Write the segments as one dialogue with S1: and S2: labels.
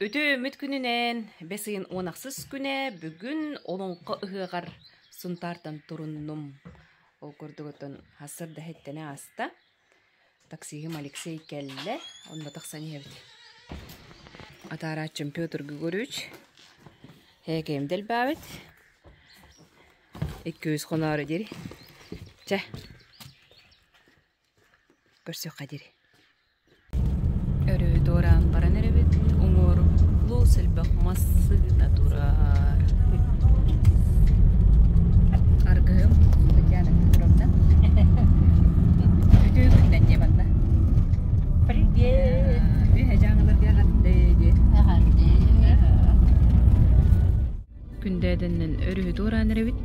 S1: Үтүө-үмүт күнүнэн бэс ыйын уон ахсыс күнэ бүгүн Олоҥхо ыһыаҕар Сунтаартан туруннум. Ол курдук оттон сарсыарда иһиттэнэ ааста. Таксиһым Алексей кэллэ, онно тахсан иһэбит. Атаарааччым Петр Григорьевич һээкэйим дэлбээбит. 200 хоноору диэри. Чэ, көрсүөххэ диэри. Өрүү туораан баран эрэбит, уҥуор луус элбэх массыына турар. Аргыһым Татьяна Петровна. Үтүө күннэн диэ манна.
S2: Привет!
S1: Үһэ дьааҥыларга эҕэрдэ диэ.
S2: Эҕэрдэ.
S1: Күндээдэннэн өрүһү туораан эрэбит.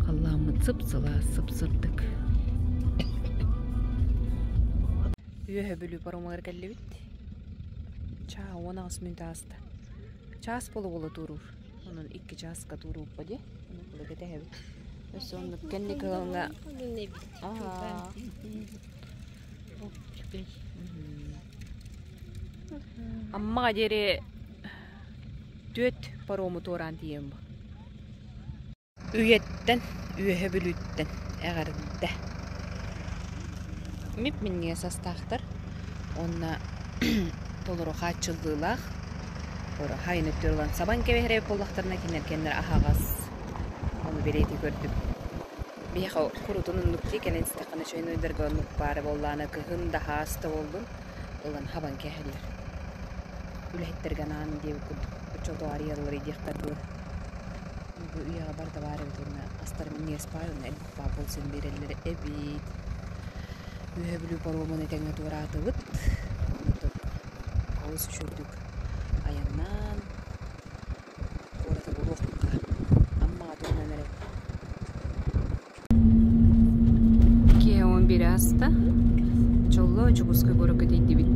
S1: Халлааммыт сып-сылаас, сып-сырдык. Үөһэ Бүлүү паромугар кэллибит. Чаа 18 мүнүүтэ ааста. Чаас буола-буола туоруур. Онон икки чааска туорууппа дии. Ону була кэтэһэбит. Өссө оннук кэнники ылаҥҥа Аа. Аммаҕа диэри түөрт парому туораан тиийэн бу. Үйэттэн, Үөһэ Бүлүүттэн эҕэрдэ. Мип-минньигэс астаахтар уонна толору хааччыллыылаах хайын өттүгэр ылан сабан кэбиһэр эбит буоллахтарына кинилэр кэннилэрэ аһаҕас ону бэлиэтии көрдүм. Биһиэхэ курутун оннук дии кэлэн истэххинэ үчүгэй оннук баара буоллаҕына кыһын да хаас да буоллун ылан хабан кээһэллэр. Үлэһиттэргэ анаан диэбит курдук оччотугар арыйаллар диэххэ дылы. Бу үйэҕэ барыта баар эбит уонна астара минньигэс баай уонна элбэх баар буолсан биэрэллэр эбит. Үөһэ Бүлүү паромун этэҥҥэ туораатыбыт. Онтон олус үчүгэйдик айаннаан куораты булуохха Аммаҕа туһунан эрэ Киэһэ уон биир ааста. Дьоллоох Дьокуускай куоракка тиийдибит.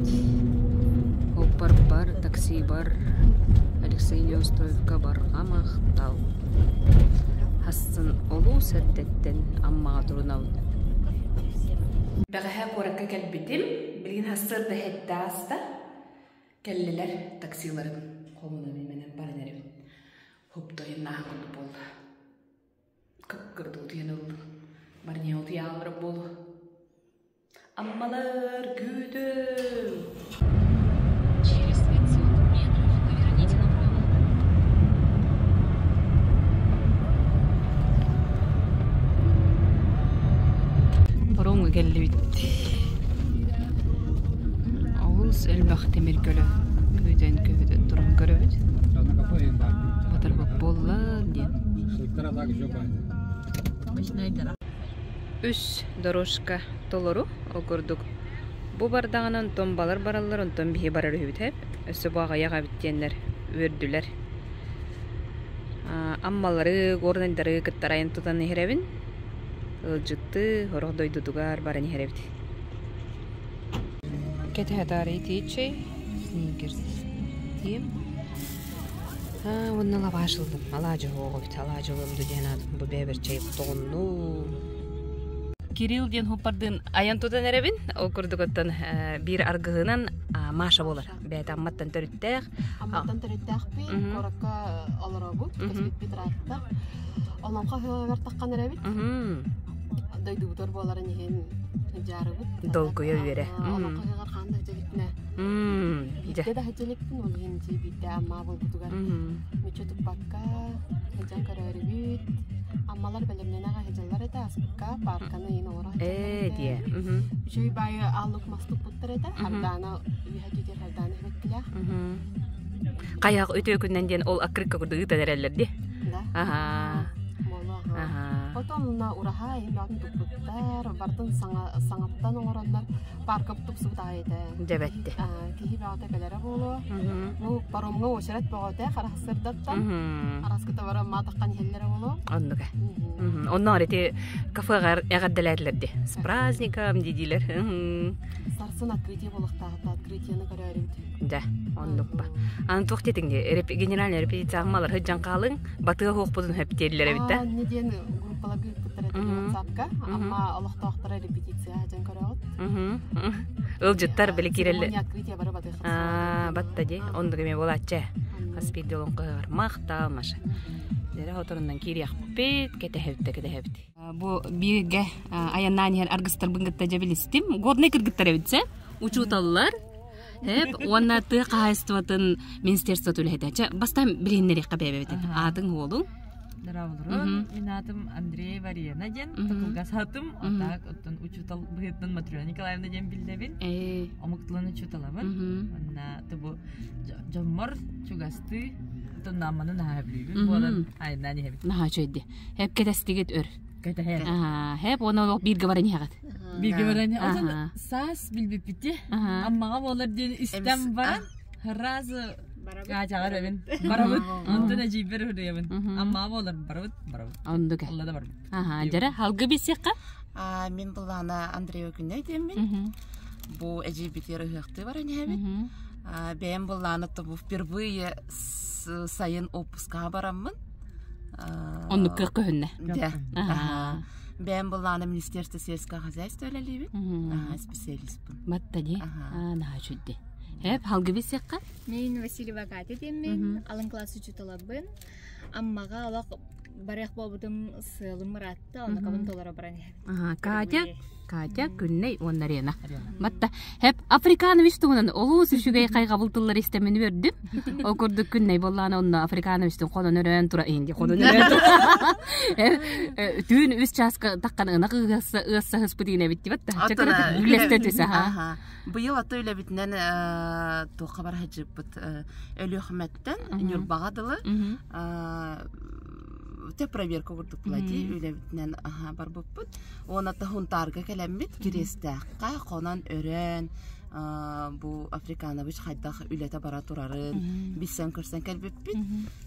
S1: Оппарбар, таксибар Алексей Неустроевка барҕа махтал. Хассын олус эрдэттэн Аммаҕа турунабыт. Бэҕэһээ куоракка кэлбитим. Билигин сарсыарда сэттэ ааста. Кэллилэр таксиларым хомунан имэнэн баран эрэбин. Хуптайын нааһа курдук буолла. Кып-кырдыы утуйан ыллым. Барыня утуйааллара буолуо. Аммалар күүтүҥ!
S2: Через 500 метров поверните направо.
S1: Паромҥа кэллибит. Олус элбэх тимир көлө күүтэн-күүтэн туран көрөбүт. Батарбат буолла диэн. Үс дорожка толору ол курдук бу бардаҕына онтон балар бараллар онтон биһи барар үһүбүт эп өссө бу аҕыйах эбит диэннэр үөрдүлэр Аммалары Горнайдары кытта айан тутан иһэрэбин ыалдьыттыы сорох дойдутугар баран иһэрэбит Кэтэһэ таарыйа тиийчэй сникерс тиэм уонна лаваш ыллым алаадьы оһоҕо эбит алаадьы ылыам дуу диэн аатым бу бэйэбэр чэй тоҕуннум Кирилл диэн хуппардыын айан тутан эрэбин ол курдук оттон биир аргыһынан Маша буолар бэйэтэ Амматтан төрүттээх
S3: Амматтан төрүттээхпин куоракка олоробут көспүппүт ыраатта Олоҥхо ыһыаҕар таххан эрэбит дойдубутугар буоларын иһин дьаарыбыт
S1: долгуйа үөрэ
S3: Олоҥхо ыһыаҕар хаан да сылдьа биирдэ да сылдьа иликпин ол иһин биирдэ Амма буолбутугар мүччү туппакка сылдьан көрөөрүбүт Аммалар бэлэмнэнэ сылдьаллар этэ ааспыкка паарканы иһин оҥоро
S1: ээ диэ
S3: үчүгэй баайы ааллык мас туппуттар этэ хардаана үөһэ түтэр хардаана эбэттилээх
S1: Хайах үтүө күннэн диэн ол аккырыкка курдук ыытан эрэллэр дии.
S3: Да.
S1: Аһаа.
S3: Буолуо
S1: Аһаа.
S3: Потом мына ураһа иһин баатын туппуттар, бартын саҥа саҥаттан оҥороннор парка тупсубут аҕай этэ.
S1: Дьэбэтти.
S3: Киһи бөҕөтө кэлэрэ буолуо. Ну, паромҥа уочарат бөҕөтө харахсырдаттан. Араскыта баран маатаххан иһэллэрэ буолуо.
S1: Оннуга. Онноор ити кафеҕа эҕэрдэлээтилэр дии. С праздником диидилэр.
S3: Сарсын открытие буолуохтаахта, открытиены көрөөрүбүт.
S1: Дьэ, оннук ба. Аны туох диэтиҥ дии, генеральный репетиция аҕымалар сылдьан хаалыҥ, батыа суохпутун сөптиэллэр эбит да.
S3: Не диэн группаларга ыыппыттар этэ WhatsApp-ка. Амма олохтоохторо репетиция сылдьан көрөҕүт.
S1: Ылдьыттар били киирэллэр. Аа, батта ди. Оннук эмиэ буолааччы. Хас биирдии олоҥхо махтал, Маша. Дьэрэ хоторунан киириэхпит, кэтэһэбит да кэтэһэбит. Бу бииргэ айаннаан иһэр аргыстарбын кытта дьэ билистим. Горнай кыргыттар эбит сэ. Учууталлар. Эп, уонна тыа хаһаайыстыбатын министерствота үлэһитэ. Чэ, бастаан билиһиннэриэххэ бэйэбитин. Аатыҥ уолуҥ?
S4: Здравствуйте. Мин аатым Андрей Варена диэн, токулгас аатым. Отак, оттон учуутал быһыытынан Матрена Николаевна диэн биллэбин. Омук тылын учууталабын. Уонна бу дьоммор чугастыы оттон наамманы наһаа сөбүлүүбүн буолан айаннаан иһэбит.
S1: Наһаа үчүгэйди. Хэп кэтэстигит өр.
S4: Кэтэһэр.
S1: Хэп уонна олох бииргэ баран иһэҕит.
S4: Бииргэ баран Отон саас билбиппити. Аммаҕа буолар диэн истэн баран сразу Каачаҕар эбин. Барабыт. Онтон эдьиийбэр уһуруйабын. Аммаҕа буолар барабыт, барабыт.
S1: Оннук.
S4: Алла да барбыт.
S1: Аха, дьэрэ, халгы билсиэххэ?
S5: Мин былаана Андреева Күннэй диэммин. Бу эдьиийбитигэр ыһыахтыы баран иһэбин. Бэйэм былаана бу впервые сайын отпускаҕа бараммын.
S1: Оннук кыах көһүннэ.
S5: Да. Бэйэм былаана Министерство сельского хозяйства үлэлиибин. Специалистпын.
S1: Батта дии. Наһаа үчүгэй. Эп, халгы билсиэххэ?
S6: Мин Васильева Катя диэммин, алын класс учууталабын. Аммаҕа олох барыах буолбутум сыалым ыраатта, оннукабын толоро баран иһэбин.
S1: Катя, Катя, Күннэй уонна Рена. Батта, хеп Африканович туһунан олус үчүгэй хайҕабыл тыллары истэммин үөрдүм. Ол курдук Күннэй буоллаана онно Африкановичтын хонон өрөөн тура инди хонон өрөөн тура. Түүн үс чааска таххан ынах ыасса ыасса ыспыт иинэбит дибат та. Үлэстэ түс аха.
S5: Быйыл аты үлэбитинэн туохха бара сылдьыбыппыт Өлүөхүмэттэн Ньурбаҕа дылы те проверка курдук була дии үлэбитинэн барбыппыт. Уонна Һунтаарга кэлэммит Кириэстээххэ хонон өрөөн бу Африканович хайдах үлэтэ бара турарын билсэн көрсөн кэлбиппит.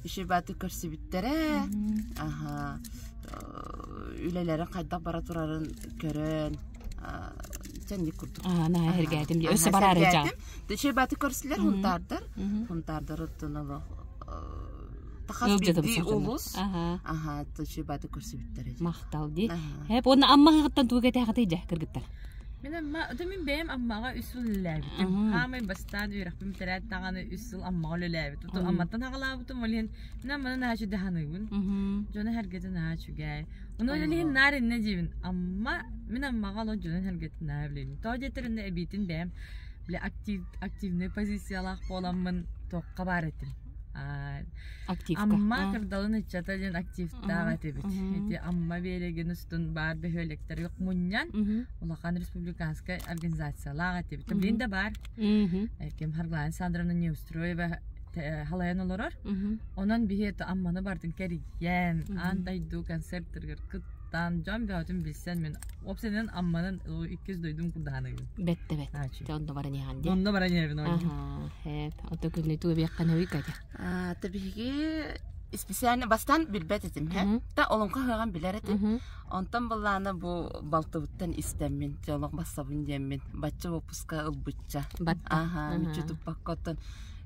S5: Еще бааты көрсүбүттэрэ. Аха үлэлэрин хайдах бара турарын көрөн Чэнник курдук.
S1: Аа, наһаа эргээтим дии. Өссө бараары дьаа.
S5: Дөчөй баты көрсүлэр хунтаардар. Хунтаардар оттон олох тахас бирдии улус. Аха, дөчөй баты көрсүбүттэр.
S1: Махтал дии. Хэп, уонна аммаҕыттан тугу кэтээхэтий дьэ, кыргыттар?
S4: Мин амма, ото мин бэйэм аммаҕа үс сыл үлэлээбитим. Хаамай бастаан үөрэхпин бүтэрээт даҕаны үс сыл аммаҕа үлэлээбитим. Ото амматтан аҕалаабытым, ол иһин мин амманы наһаа үчүгэй Дьоно сэргэтэ наһаа үчүгэй. Ону үлэлиһин наар иннэ диибин. Амма, мин Аммаҕа олох дьонун сэргэтин наһаа билэбин. Тоҕо диэтэр иннэ эбиитин бэйэм бile актив, активнай позициялаах буоламмын туохха баар этим.
S1: Активка.
S4: Амма кырдалын ыччата диэн активтаах этибит. Ити Амма биэрэгин устун баар бөһүөлэктэргэ мунньан улахан республиканскай организациялаах этибит. Билин да баар. Ким Харглана Александровна Неустроева халайан олорор. Онон биһи Амманы бардын кэрийэн, аан дойду концерттарыгар кыттан, дьон бөҕөтүн билсэн мин уопсайынан Амманын иккис дойдум курдаһаныгын.
S1: Бэтте бэт. Онно баран иһэн
S4: дии. Онно баран иһэбин
S1: ойдум. Аха, ото күннү туу биэххин өй Катя.
S5: Та биһиги специально бастаан билбэт этим, хэ. Та олоҥхо ыһыаҕын билэр этим. Онтон былаана бу балтыбыттан истэммин, олох бассабын диэммин, бачча выпуска ылбычча. Аха, мүччү туппакка оттон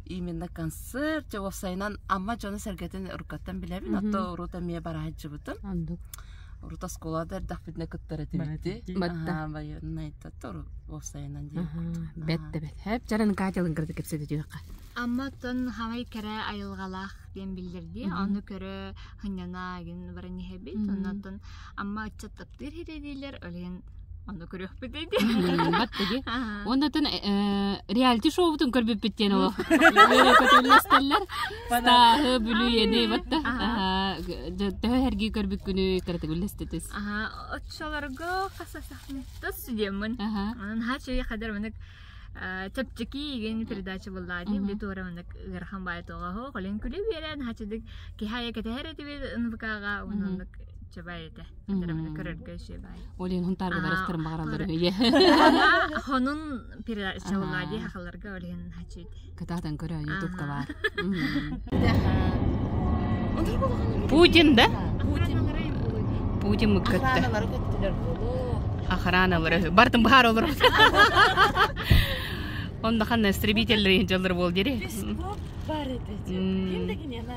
S5: именно концерт же уопсайынан Амма дьоно-сэргэтин уруккаттан билэбин, отто урут эмиэ бараһыдьыбытым.
S1: Оннук.
S5: Урут оскуолада эрдэхпитинэ кыттар этибит.
S1: Батта.
S5: Байыаннай уопсайынан диэн.
S1: Бэт да бэт. Хэп чарын Катялын кырды кэпсэтэ түһүөххэ.
S6: Амма оттон хамай кэрэ айылҕалаах диэн биллэрдии. Ону көрө хынньана гин баран иһэбит. Оннотон Амма ыччат таптыыр хирэдиилэр, олен Ону көрүөхпүт ди.
S1: Баттаги. Оннотон реалити шоубутун көрбүппүт диэн ол. Көтөллөстөллөр. Стааһы бүлүйэни батта. Төһө эргии көрбүккүнү кыратык үллэстэтис.
S6: Аха, оччолорго хасасахмытта студеммын. Онон хачы хадar манык чэпчэки игин передача буллаа дии били туора манык ыарахан баай тоҕо хо холен күлү биэрэн хачыдык киһи кэтэһэр этибит НВК-га оннук чабай этэ. Көрөргө үчүгэй.
S1: Олин хунтаарга барыстарын баҕараллар үһүйэ.
S6: Хонун передача хахаларга олин хачыйды.
S1: Кытаатан көрө ютубка бар. Путин да? Путин мыккытты.
S5: Охраналары көттүлэр болу.
S1: Охраналары. Бартын баар олор. Онда ханна истребителлер дьаллар бол дири.
S4: Бар этэ. Ким да киниэнэ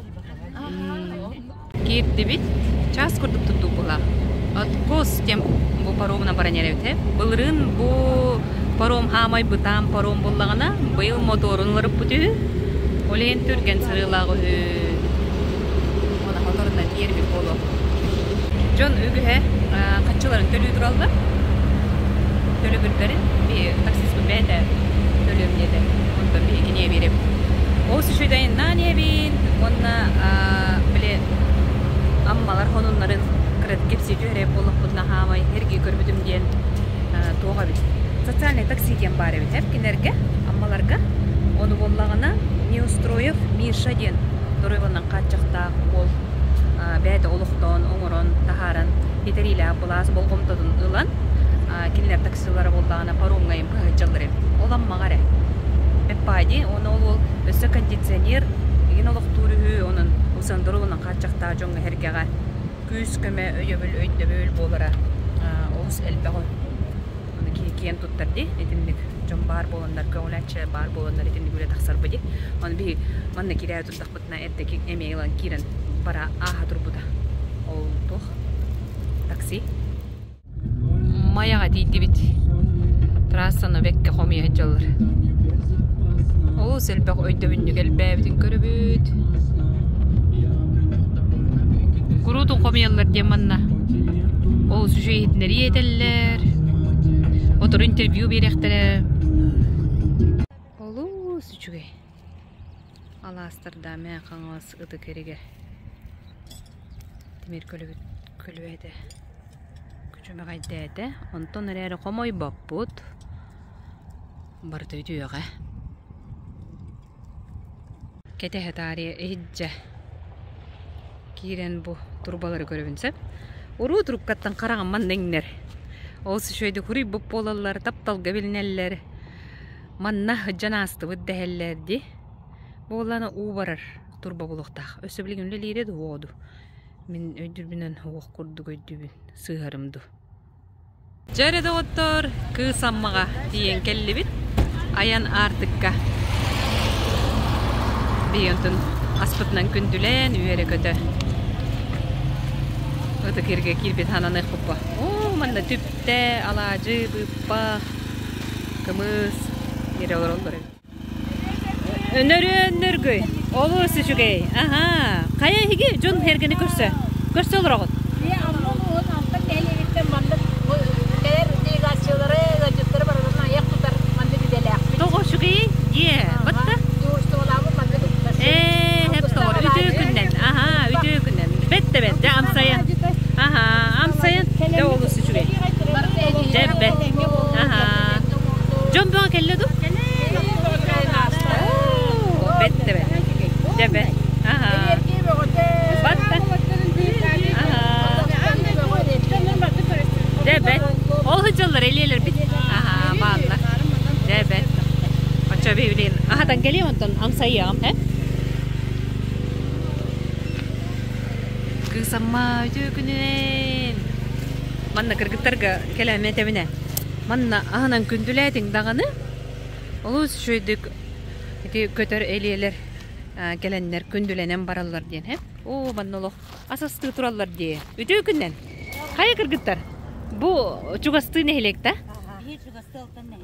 S1: Киирдибит, чаас курдук туттуу буолла. Откос тем бу паромунан баран эрэбит. Былырыын бу Паром хаамай бытаан паром буллаҕына, быйыл мотуорун уларыппыт үһү. Ол иһин түргэн сырыылаах үһү. Уонна моторунан тиэрбит буолуо. Дьон үгүһэ хаччыларын төлүү тураллар. Төлөбүрдэрин би таксиспыт бэйэтэ төлүөм диэтэ. Онтон биһи киниэ биэрэбит. Ол үчүгэйиннаан иһэбин уонна били аммалар хонуннарын кыратык кэпсии түһэрэ буоллахпытына хаамай эргий көрбүтүм диэн туох эбит социальный такси диэн баар эбит кинилэргэ аммаларга ону буоллаҕына Неустроев Миша диэн доруобанан хааччахтаах уол бэйэтэ олохтоон оҥорон таһааран итэриилээх былаас болҕомтотун ылан кинилэр таксилара буоллаҕына паромҥа быһаччаллар эбит ол аммаҕа эрэ Пеппади уонна ол уол өссө кондиционер игин олохтуур үһү онон усандорулунан хааччахтаах дьоҥҥо эргэҕэ күүс-көмө, өйөбүл, өйдөбүл буолара олус элбэх Ону киһи киэн туттар дии. Итинник дьон баар буоланнар, көҕүлээччи баар буоланнар итинник үлэ тахсарбы дии. Ону биһи манна киирээ турдахпытына эрдэ эмиэ ылан киирэн бара ааһа турбута. Ол туох? Такси. Майаҕа тиийдибит. Трассаны бэккэ хомуйа сылдьаллар. Олус элбэх өйдөбүнньүк элбээбитин көрөбүт. Куруутун хомуйаллар диэн манна. Олус үчүгэй иһитиннэрии этэллэр. Отору интервью биэриэхтэрэ. Олус үчүгэй. Алаастарда Мэҥэ Хаҥалас ытык эригэр тимир көлөбүт көлүөһэтэ күчүмэҕэйдээтэ. Онтон эрээри хомойбоппут. Барыта үтүөҕэ. Кэтэһэ таарыйа иһирдьэ киирэн бу турбалары көрөбүн сөп. Уруу трубкаттан хараҕым манна иҥнэр. Ол үчүгэйдик хуруйбут буолаллар, тапталга билинэллэр. Манна сылдьан аастыбыт дэһэллэр дии. Буоллаҕына уу барар турба буолуохтаах. Өссө билигин үлэлиирэ дуу, дуу. Мин өйдүүрбүнэн уох курдук өйдүүбүн, сыыһарым дуу. Дьэ эрэ доҕоттоор, Кыыс Аммаҕа тиийэн кэллибит. Айан аартыкка. Биһиги онтон аспытынан күндүлээн үөрэ-көтө ытык иргэ киирбит хананыахпыт Оо, манна түптэ, алаадьы, быыппах, кымыс иэрэ олороллор эбит. Өнөрүөн-нөргүй. Олус үчүгэй. Аһаа. Хайа эһиги дьон эргэни көрсө? Көрсө олороҕут? Тоҕо үчүгэй? Дьиэ. Батта? Ээ, хэп тоҕор. Үтүө күннэн. Аһаа, үтүө күннэн. Бэт да бэт. Дьэ, амсайан. Аһаа, амсайан. Дьэ, олус үчүгэй. Дьэ, бэт. Аһаа. Дьон бөҕө кэллэ дуу? Бэттэ бэ. Дьэ бэ. Аха. Батта. Аха. Дьэ бэт. Ол сылдьаллар элиэлэрбит. Аха, бааллар. Дьэ бэт. Оччо билин аһатан кэлиэм онтон амсайыаҕым, э? Кыысамма үтүө күнүнэн. Манна кыргыттарга кэлээмэ этэбинэ. Манна аһынан күндүлээтиҥ даҕаны, олус үчүгэйдик ити көтөр элиэлэр кэлэннэр күндүлэнэн бараллар диэн һэ. Оо, манна олох ас астыы тураллар дии. Үтүө күннэн. Хайа кыргыттар? Бу чугастыы нэһилиэк да?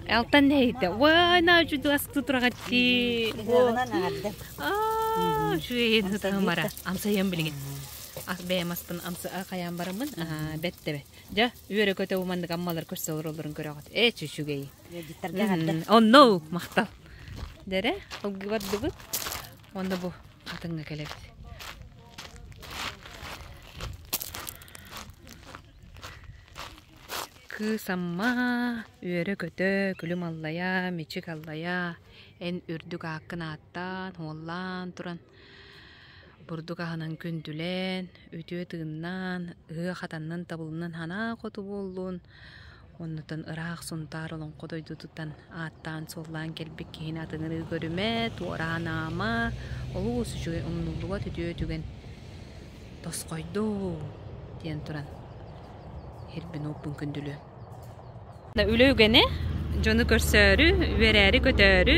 S1: Алтан нэһилиэктэ. Уай, на үчүгэй астыы тураҕыт дии. Аа, үчүгэй ытаһымара. Амсайыам билигин. Ас бэйэм аспын амса хайаан бараммын. Аа, бэт да бэт. Дьэ, үөрэ-көтө уманнык аммалар көрсө олороллорун көрөҕүт. Ээ, үчүгэй. Онно махтал. Дэрэ, алгыы бардыбыт. Онно бу хатыҥҥа кэлэбит. Кыыс Амма үөрэ-көтө, күлүм аллайа, мичик аллайа, эн үрдүк ааккын ааттаан, уоллаан туран Бурдук аһынан күндүлээн, үтүө тыыннаан, ыһыах хатаннын табылыннын санаа хоту буоллун, оннуттан ыраах Сунтаар олоҥхо дойдутуттан ааттаан-суоллаан кэлбит киһини атыҥырыы көрүмэ, туораан аама, олус үчүгэй умнуллубат үтүө түгэн тосхойдуу диэн туран ирбин-уоппун күндүлүөм. Үлэ үгэнэ дьону көрсөөрү, үөрээри-көтөөрү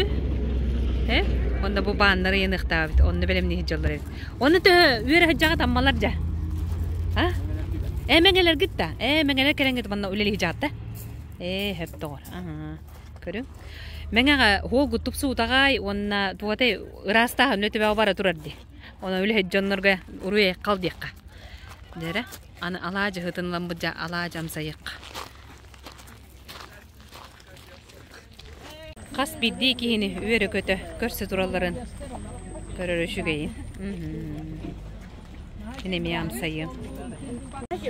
S1: э уонна бу бааннары ыйаныахтаабыт, онно бэлэмнии сылдьаллар эбит. Онно төһө үөрэ сылдьаҕыт аммалар дьэ? А? Ээ мэҥэлэргит да? Ээ мэҥэлэр кэлэҥҥит манна үлэлии сылдьаҕыт да? Ээ сөп доҕор. Аһаа. Көрүҥ. Мэҥэҕэ хуолгут тупсуутаҕай уонна туотай ыраастааһын үлэтэ бара турар дии. Онон үлэһит дьоннорго уруй хал диэххэ. Дьэрэ, аны алаадьы ыһытынламмыт дьа алаадьы амсайыахха. Хас биирдии киһини үөрэ-көтө көрсө туралларын көрөр үчүгэйин. Мин эмиэ амсайыам.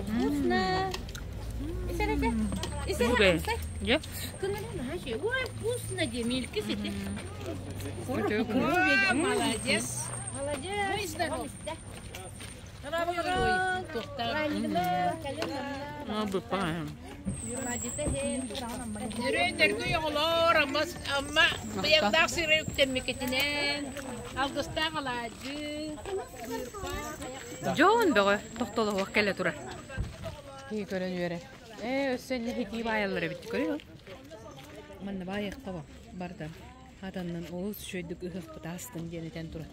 S7: Вкусно.
S1: Үчүгэй. Дьэ.
S7: Вкусно, Демильки сити. Молодец. Молодец.
S8: Өрөөннөргө оҕолор Амма Амма быйаҥдаах сирэ үктэммикитинэн алгыстаах алаадьы
S1: Дьон бөҕө тохтолоһуох кэлэ турар. Киһи көрөн үөрэр. Ээ, өссө иннэ хитии баайаллар эбит көрүө. Манна баайыахха бо барда. Хатаннан олус үчүгэйдик ыһыахпыт аастын диэн этэн турар.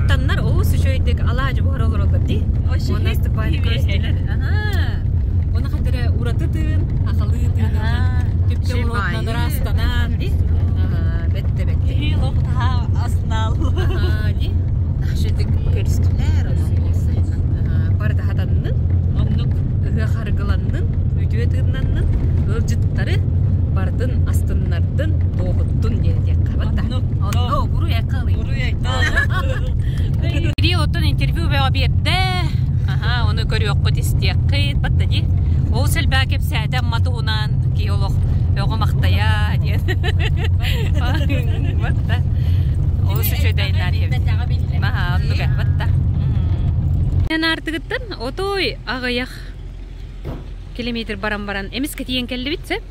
S1: Таннар олус үчүгэйдик алаадьы буһара олороллор дии. Уонна ыстыппаайы көрүстүлэр. Аһаа. Уонна хантара ураты тыын, хахалыы тыын түптэ оруотунан ыраастанан дии. Аһаа, бэтте бэтте. Аһаа, дии. Үчүгэйдик көрүстүлэр онон. Аһаа, барыта хатаннын, оннук ыһыах аргыланнын, үтүө тыыннаннын, ыалдьыттары барытын астыннардын, дуоһуттун диэн диэххэ. Батта. Оннук, уруй айхал. Кирилл оттон интервью бөҕө биэрдэ. Аха, ону көрүөххүт, истиэххит. Батта дии. Ол сэлбээ кэпсээтэ Амма туһунан киһи олох өҕө махтайа диэн. Батта. Олус үчүгэйдайнаар диэбит. Аха, оннук э, батта. Аартыгыттан отой аҕыйах километр баран баран эмискэ тиийэн кэллибит сөп.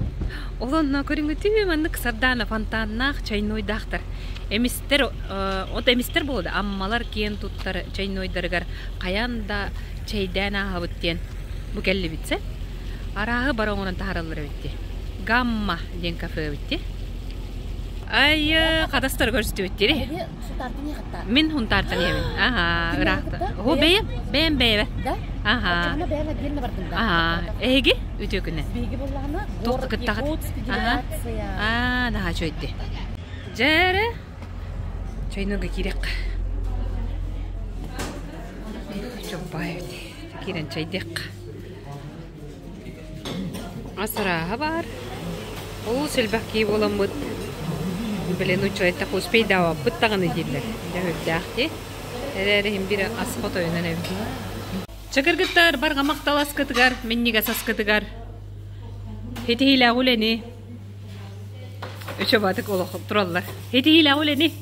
S1: Ол онно көрүҥүтүү маннык сардаана фонтаннаах чайнойдаахтар. Эмистэр от эмистэр буолуо да Аммалар киэн туттар чайнойдарыгар хайаан да чэйдээн ааһабыт диэн бу кэллибит сөп. Арааһы бары оҥорон таһаараллар эбит дии. Гамма диэн кафе эбит дии. Ай, хатастары көрүстүбүт дири. Мин Хунтаартан иһэбин. Аха, ыраахта. О, бэйэм, бэйэм бэйэбэ. Аха. Аха. Эһиги үтүө күнэ. Туох кыттаҕыт? Аха. Аа, наһаа үчүгэйди. Дьэ эрэ, чайнойга киириэххэ. Чоппаев киирэн чайдыахха. Ас арааһа баар. Олус элбэх киһи буоламмыт, блин, учуойдах успейдаабаппыт даҕаны дииллэр. Дьэ үрдээх дии. Эрээри иһин биир ас хотойунан эбит. Чакыргыттар барҕа махтал аскытыгар, минньигэс аскытыгар. Хитиһиилээх үлэни. Үчүбатык олох тураллар. Хитиһиилээх үлэни.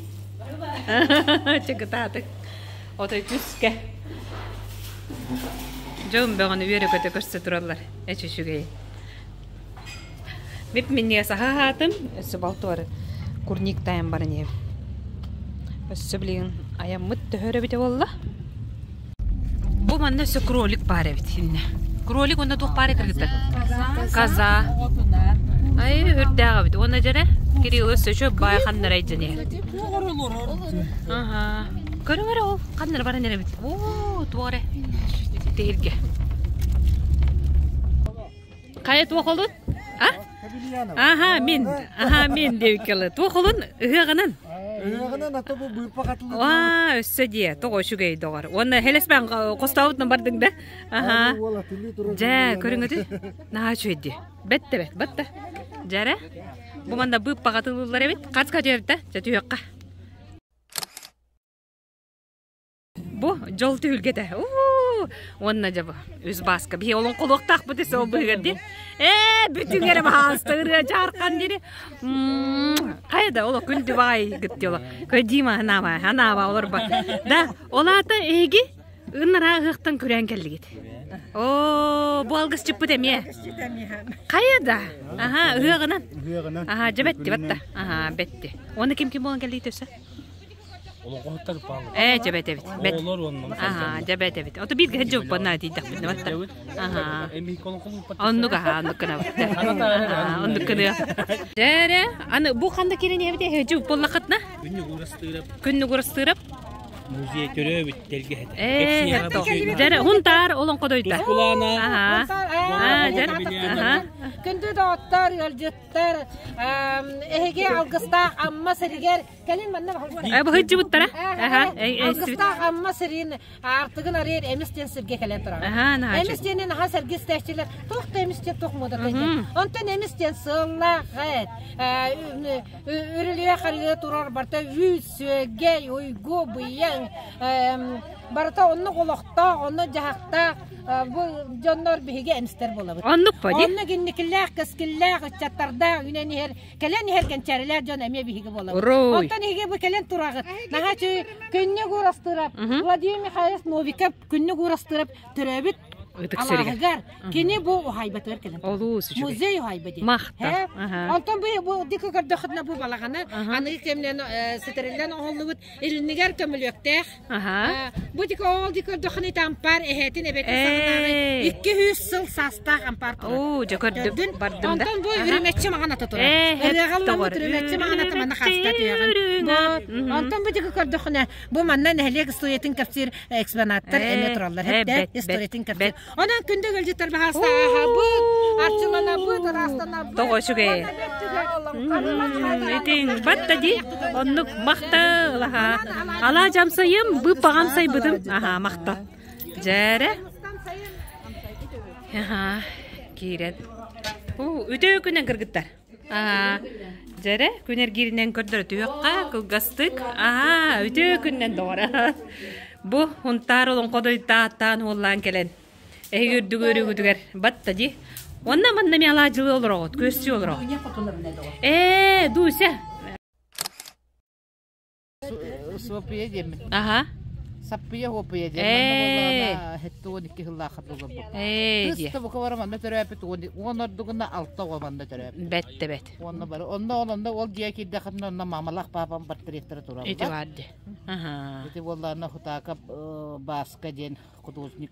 S1: Чыкытаатык. Отой күскэ. Дьон бөҕөнү үөрэ-көтө көрсө тураллар. Эч үчүгэй. Мип минньигэс аһа аһаатым, өссө балтыбар курник тайан баран иһэбин. Өссө билигин айаммыт төһө өрө эбитэ буолла? Бу манна өссө кролик баар эбит иннэ. Кролик уонна туох баар кыргыттар? Коза. Ай, үрдээх эбит. Уонна дьэрэ Кирилл өссө үчүгэй баай ханнарай дьэниэ. Аха. Көрүҥ эрэ ол ханнара баран эрэбит. Оо, туох эрэ. Тиһиргэ. Хайа туох олун? А? Аха, мин. Аха, мин диэбиккэ Туох олун? Ыһыаҕынан.
S9: Ыһыаҕынан ата бу быырпа хатылы.
S1: Аа, өссө диэ, тоҕо үчүгэй доҕор. Уонна хелеспэн хостообутунан бардыҥ да? Аха. Дьэ, көрүҥүтү. Наһаа үчүгэй дии. Бэтте бэт, батта. Дьэрэ. Бу манна быыппаҕа тылыллар эбит. Хаска түһэбит да? Чэ түһүөххэ. Бу дьол түһүлгэтэ. Уу! Уонна дьэ бу үс бааска биһи олоҥхолуохтаахпыт эсэ ол быһыгар дии. Ээ, бүтүҥ эрэ баһаалыста ырыа дьаархан дири. Хайа да оло күндү баҕай гытти оло. Көй Дима ханаава, ханаава олорба. Да, ол аата эһиги ыннараа ыһыахтан күрээн кэллигит. Оо, бу алгысчыппыт эмиэ. Хайа да? Аха, ыһыаҕынан.
S9: Ыһыаҕынан.
S1: Аха, дьэ бэтти батта. Аха, бэтти. Уонна ким ким буолан кэллигит өссө?
S10: Олоҥхоһуттар бааллар.
S1: Ээ, дьэбэт эбит. Бэт.
S10: Оҕолор уонна
S1: Аха, дьэбэт эбит. Ото бииргэ сылдьыбыппын тиийдэхпитинэ батта. Аха.
S10: Эми олоҥхолууппат.
S1: Оннук аха, оннук гынабыт. Оннук гыныа. Дьэрэ, аны бу ханна киирэн иһэбит эһэдьи буоллахытына?
S10: Күннүк уурастыырап.
S1: Күннүк уурастыырап.
S10: Музей төрөөбүт тэлгэһэтэ.
S1: Ээ, дьэрэ, Хунтаар олоҥходойда.
S10: Тускулаана.
S1: Аха. Аа, дьэр. Аха.
S11: Күндү доҕоттор, ыалдьыттар, эһиги алгыстаах Амма сиригэр кэлин манна
S1: Быһыддьыбыттара.
S11: Алгыстаах Амма сирин аартыгын арыйар Эмис диэн сиргэ кэлэн турар. Эмис диэнин аха сэрги истээччилэр туох да Эмис диэн туох муодата диэн. Онтон Эмис диэн сыаллаах үрүлүйэ харыйа турар барыта үүт, сүөгэй, уйгу, быйаҥ барыта оннук олохтоох, оннук дьаһахтаах бу дьоннор биһиги эмистэр буолабыт.
S1: Оннук по
S11: Оннук инникилээх, кэскиллээх ыччаттардаах үүнэн иһэр, кэлэн иһэр кэнчээрилээх дьон эмиэ биһиги буолабыт.
S1: Уруй.
S11: Онтон эһиги бу кэлэн тураҕыт. Наһаа үчүгэй Күннүк Уурастыырап, Владимир Михайлович Новиков Күннүк Уурастыырап төрөөбүт
S1: Ытык сиригэр.
S11: алааһыгар кини бу уһаайбатыгар кэлэн
S1: Олус үчүгэй.
S11: Музей уһаайба диэн.
S1: Махта.
S11: Онтон бу бу дикэ көрдөххүтүнэ бу балаҕаны аныгы кэмнэн ситэриллэн оҥоһуллубут илиннигэр көмүлүөктээх. Бу дикэ ол дикэ көрдөххүнэ ити ампаар эһэтин эбэтин саҕанааҕы 200 сыл саастаах ампаар турар.
S1: Оо, дьэ көрдүм, бардым да.
S11: Онтон бу үрүмэччи маҕан ата турар. Ырыаҕа ылламмыт үрүмэччи маҕан ата манна хаста түһэҕин. Онтон бу дикэ көрдөххүнэ бу манна нэһилиэк историятын кэпсиир экспонаттар эмиэ тураллар. Хэптэ историятын кэпсиир. Онон күндү ыалдьыттар баһаалыста ааһабыт, арчыланабыт, ыраастанабыт.
S1: Тоҕо үчүгэй. Итин батта ди оннук махта ылаха. Ала жамсайым, быппаҕам сайбытым. Аха, махта. Дьээрэ. Аха, киирэн. Үтүө күнэн кыргыттар. Дьэрэ, күн эргииринэн көрдөрө түһүөххэ, кылгастык. Аа, үтүө күннэн доҕор. Бу Хунтаар олоҥходой тааттаан уоллаан кэлэн, эһиги үрдүгү өрүгүтүгэр батта ди. Онна манна ми алаадьылыы олороҕут, күөстүү олороҕут. Ээ, Дуся.
S8: Суоппуйа диэммин.
S1: Аха.
S8: Саппыйа хуоппуйа диэн. Манна буоллаҕына 72 сыллаахха олорбут.
S1: Ээ диэ.
S8: Кыыс бука бары манна төрөөпүт уон ордугуна алта оҕо манна төрөөпүт.
S1: Бэт да бэт.
S8: Уонна бары онно ол онно ол дьиэ киирдэххинэ онно мамалаах паапам портреттара тураллар.
S1: Ити баар дии. Аха.
S8: Ити буоллаҕына Хутаакап Бааска диэн художник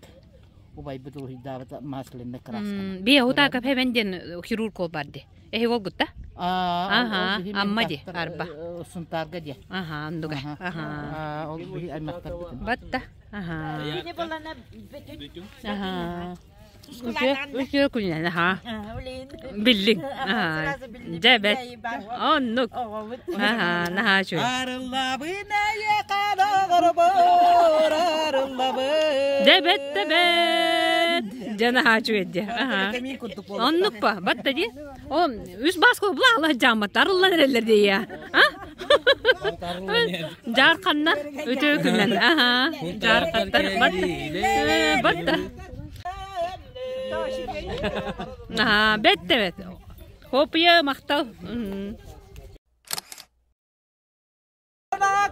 S8: убайбыт уруһуйдаабыт масляный красканан.
S1: Бие Хутаакап Хэбэн диэн хирург ол бар дии. Эһи болбут да?
S8: Аха,
S1: Амма ди, арба.
S8: Сунтаарга ди.
S1: Аха, ондуга. Аха.
S8: Ол биһи аймактарбытын.
S1: Батта. Аха. Аха. Үтүө күнүнэн, аха. Биллиҥ. Аха. Дьэ бэт. Оннук. Аха, наһаа үчүгэй.
S8: Арыллабын эйиэхэ доҕорбор, арыллабын.
S1: Дьэ бэт да бэт. Дьэ наһаа үчүгэй дии. Аха. Оннук па, батта дии. О, үс бааска була жааммат арыллан эрэллэр дии а? Жаарханнар үтүө күннэн. Аха. Жаархаттар батта. Батта. Аха, бэтте бэт. Хопуйа махтал.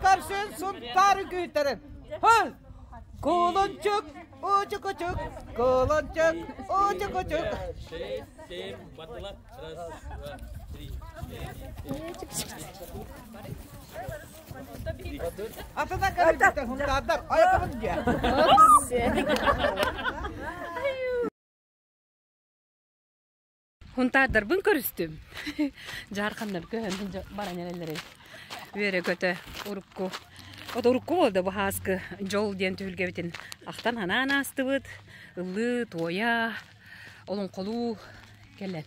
S12: Көрсүн сунтаар үҥкүүтэрин. Хол! Кулунчук, учукучук, кулунчук, учукучук.
S10: Шесть, семь, батла. Раз, два, три.
S12: Атына көрүлбүттэр хунтаардар айакабын диэ.
S1: Хунтаардарбын көрүстүм. Дьаарханнар көһөн баран эрэллэр эбит. Үөрэ-көтө урукку от урукку буолда бу һааскы дьол диэн түһүлгэбитин ахтан ханаан аастыбыт. Ыллыы, туойа, олоҥхолуу кэлэн.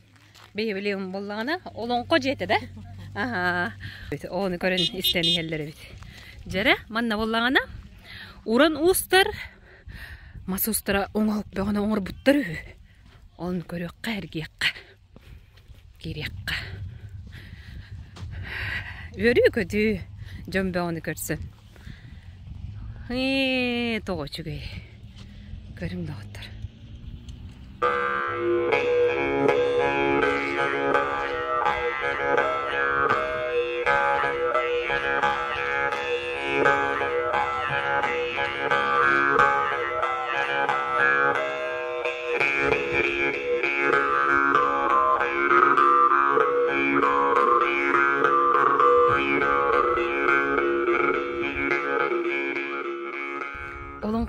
S1: Бэйэбилиэм буоллаҕына олоҥхо дьиэтэ да? Аһаа. Ону көрөн истэн иһэллэр эбит. Дьэрэ, манна буоллаҕына уран уустар мас уустара оҥоһук бөҕөнү оҥорбуттар үһү. Оны көрүөххэ, эргиэххэ, киириэххэ. Үөрүү-көтүү дьон бөҕөнү көрсөн. Ээ, тоҕо үчүгэй. Көрүҥ доҕоттор.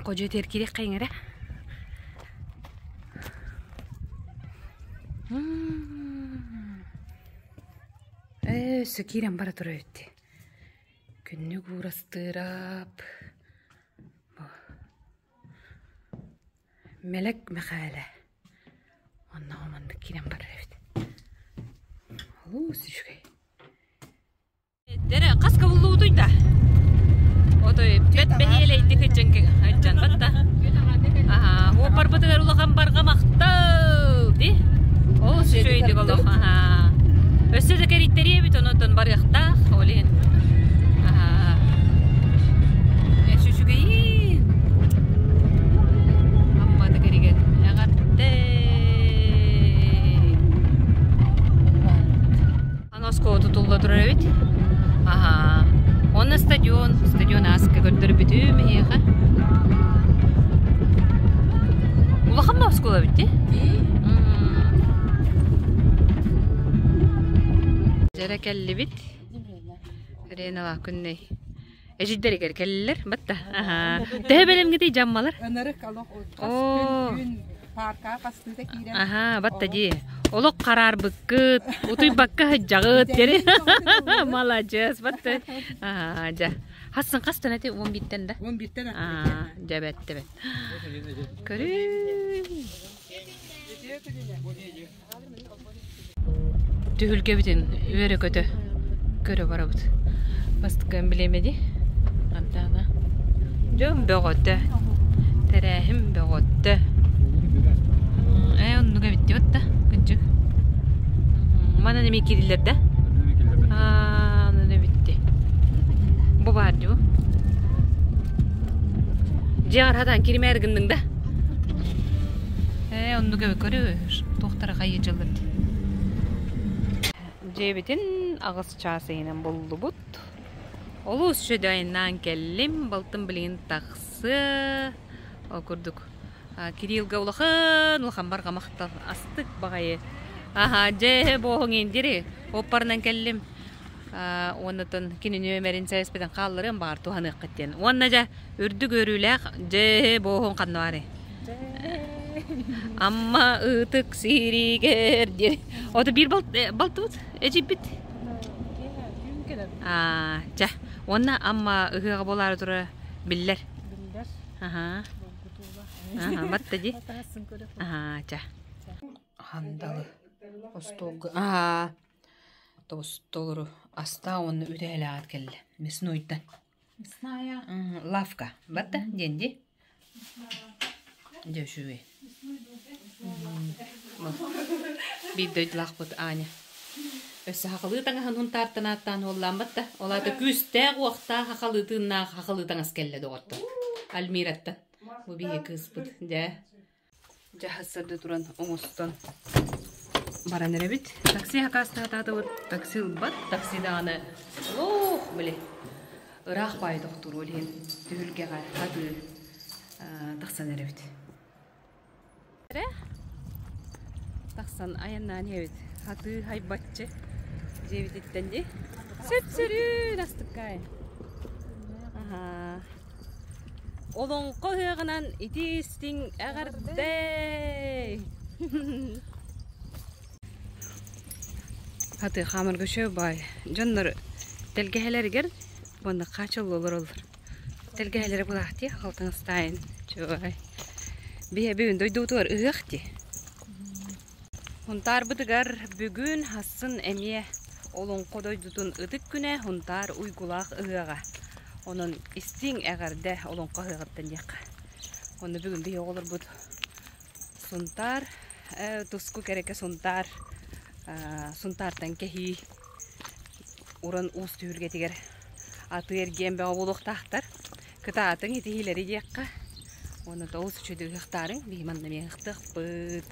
S1: Олоҥхо дьиэтигэр киириэххэйиҥ эрэ. Ээ, өссө киирэн бара турар эбит дии. Күннүк уурастыырап. Мэлэк Мэхээлэ. Онно маннык киирэн барар эбит. Олус үчүгэй. Дere хас кабыллубутуй да? Отой бэт бэһиэлэйдик ыччан батта. Аха, уопарбытыгар улахан барҕа махтал ди. Ол үчүгэйдик олох. Аха. Өссө да кэриттэриэ эбит онон барыахтаах ол иһин. Аха. Үчүгэйин. Аммата кэригэр эҕэрдэ. Аны оскуола тутулла турар эбит. Аһаа. Уонна стадион. Стадион ааска көрдөрбүтүм эһиэхэ. Улахан ба оскуола эбит дии? Дьэрэ кэллибит. Ренала күннэй. Эжиддэригэр кэллилэр батта. Аһаа. Төһө бэлэмҥитий дьаммалар?
S12: Ынырык олох хас күн күн парка хастыыта киирэн.
S1: Аһаа, батта дии. Олох хараарбыккыт, утуйбакка сылдьаҕыт дири. Маладьыас, батта. Аһаа, дьэ. Хассын хастан эти 11-тэн да?
S12: 11-тэн.
S1: Аа, дьэ бэт, бэт. Көрүү. Түһүлгэбитин үөрэ-көтө көрө барабыт. Бастакы эмблема дии. Антана. Дьон бөҕөтө. Тэрээһин бөҕөтө. Ээ, оннук эбит дии да, кырдьык. Манан эмиэ киириллэр да? Аа, онон эбит дии. Бу баар дии бу. Дьиэҕэр хатаан киримээр гынныҥ да? Ээ, оннук эбит көрү, туохтара хайыы дьыллар дии. Дьиэбитин аҕыс чаас иһинэн буллубут. Олус үчүгэй айаннаан кэллим, балтым билигин тахсыа. Ол курдук Кириллга улахан улахан барҕа махтал астык баҕайы. Аха, дьэ буоһуҥ индири. Оппарынан кэллим. Уоннатон кини нүөмэрин сэрэспитин хаалларыам баҕар туһаныаххыт диэн. Уонна дьэ үрдүк үөрүүлээх дьэ буоһуҥ ханна баарый? Амма ытык сиригэр диэн. Ото биир балтыбыт эдьийбит. Аа, чэ. Уонна Амма ыһыаҕа буолаары тура биллэр.
S12: Биллэр.
S1: Аха. Аха, батта дии. Аха, чэ. Хандалы остуолга. Аа. Толору астаа уонна үтэһэлээҕит кэллэ. Мяснуйтан.
S7: Мясная.
S1: Лавка. Батта диэн дии. Дьэ үчүгэй. Биир дойдулаахпыт Аня. Өссө хахалыы таҥаһын Һунтаартан ааттаан уоллаан батта. Ол аата күүстээх уохтаах хахалыы тыыннаах хахалыы таҥас кэллэ доҕоттор. Альмираттан. Бу биһи кыыспыт. Дьэ. Дьэ сарсыарда туран оҥостон баран эрэбит. Такси акаастаатаатыбыт, такси ылбат, такси даҕаны олох били ыраах баайы тохтуур ол иһин түһүлгэҕэ хатыы тахсан эрэбит. Тахсан айаннаан иһэбит. Хатыы хайбаччы дьиэбититтэн дии. Сөп-сөрүүн астыккай. Аһаа. Олоҥхо ыһыаҕынан итии-истиҥ эҕэрдэ! Хатыы хаамарга үчүгэй баай. Дьоннор тэлгэһэлэригэр уонна хаачылла олороллор. Тэлгэһэлэрэ былаах дии, халтаҥастаайын чугай. Биһи бүгүн дойдубутугар ыһыах дии. Һунтаарбытыгар бүгүн хассын эмиэ Олоҥхо дойдутун ытык күнэ Һунтаар уйгулаах ыһыаҕа. Онон истиҥ эҕэрдэ Олоҥхо ыһыаҕыттан диэххэ. Онно бүгүн биһи оҕолорбут Сунтаар, туску кэрэкэ Сунтаар, Сунтаартан кэһии уран уус түһүлгэтигэр атыы-эргиэн бөҕө буолуохтаахтар. Кытаатыҥ итиһиилэри диэххэ. Уонна тоҕус үчүгэй ыһыахтаарыҥ, биһи манна эмиэ ыһыахтыахпыт.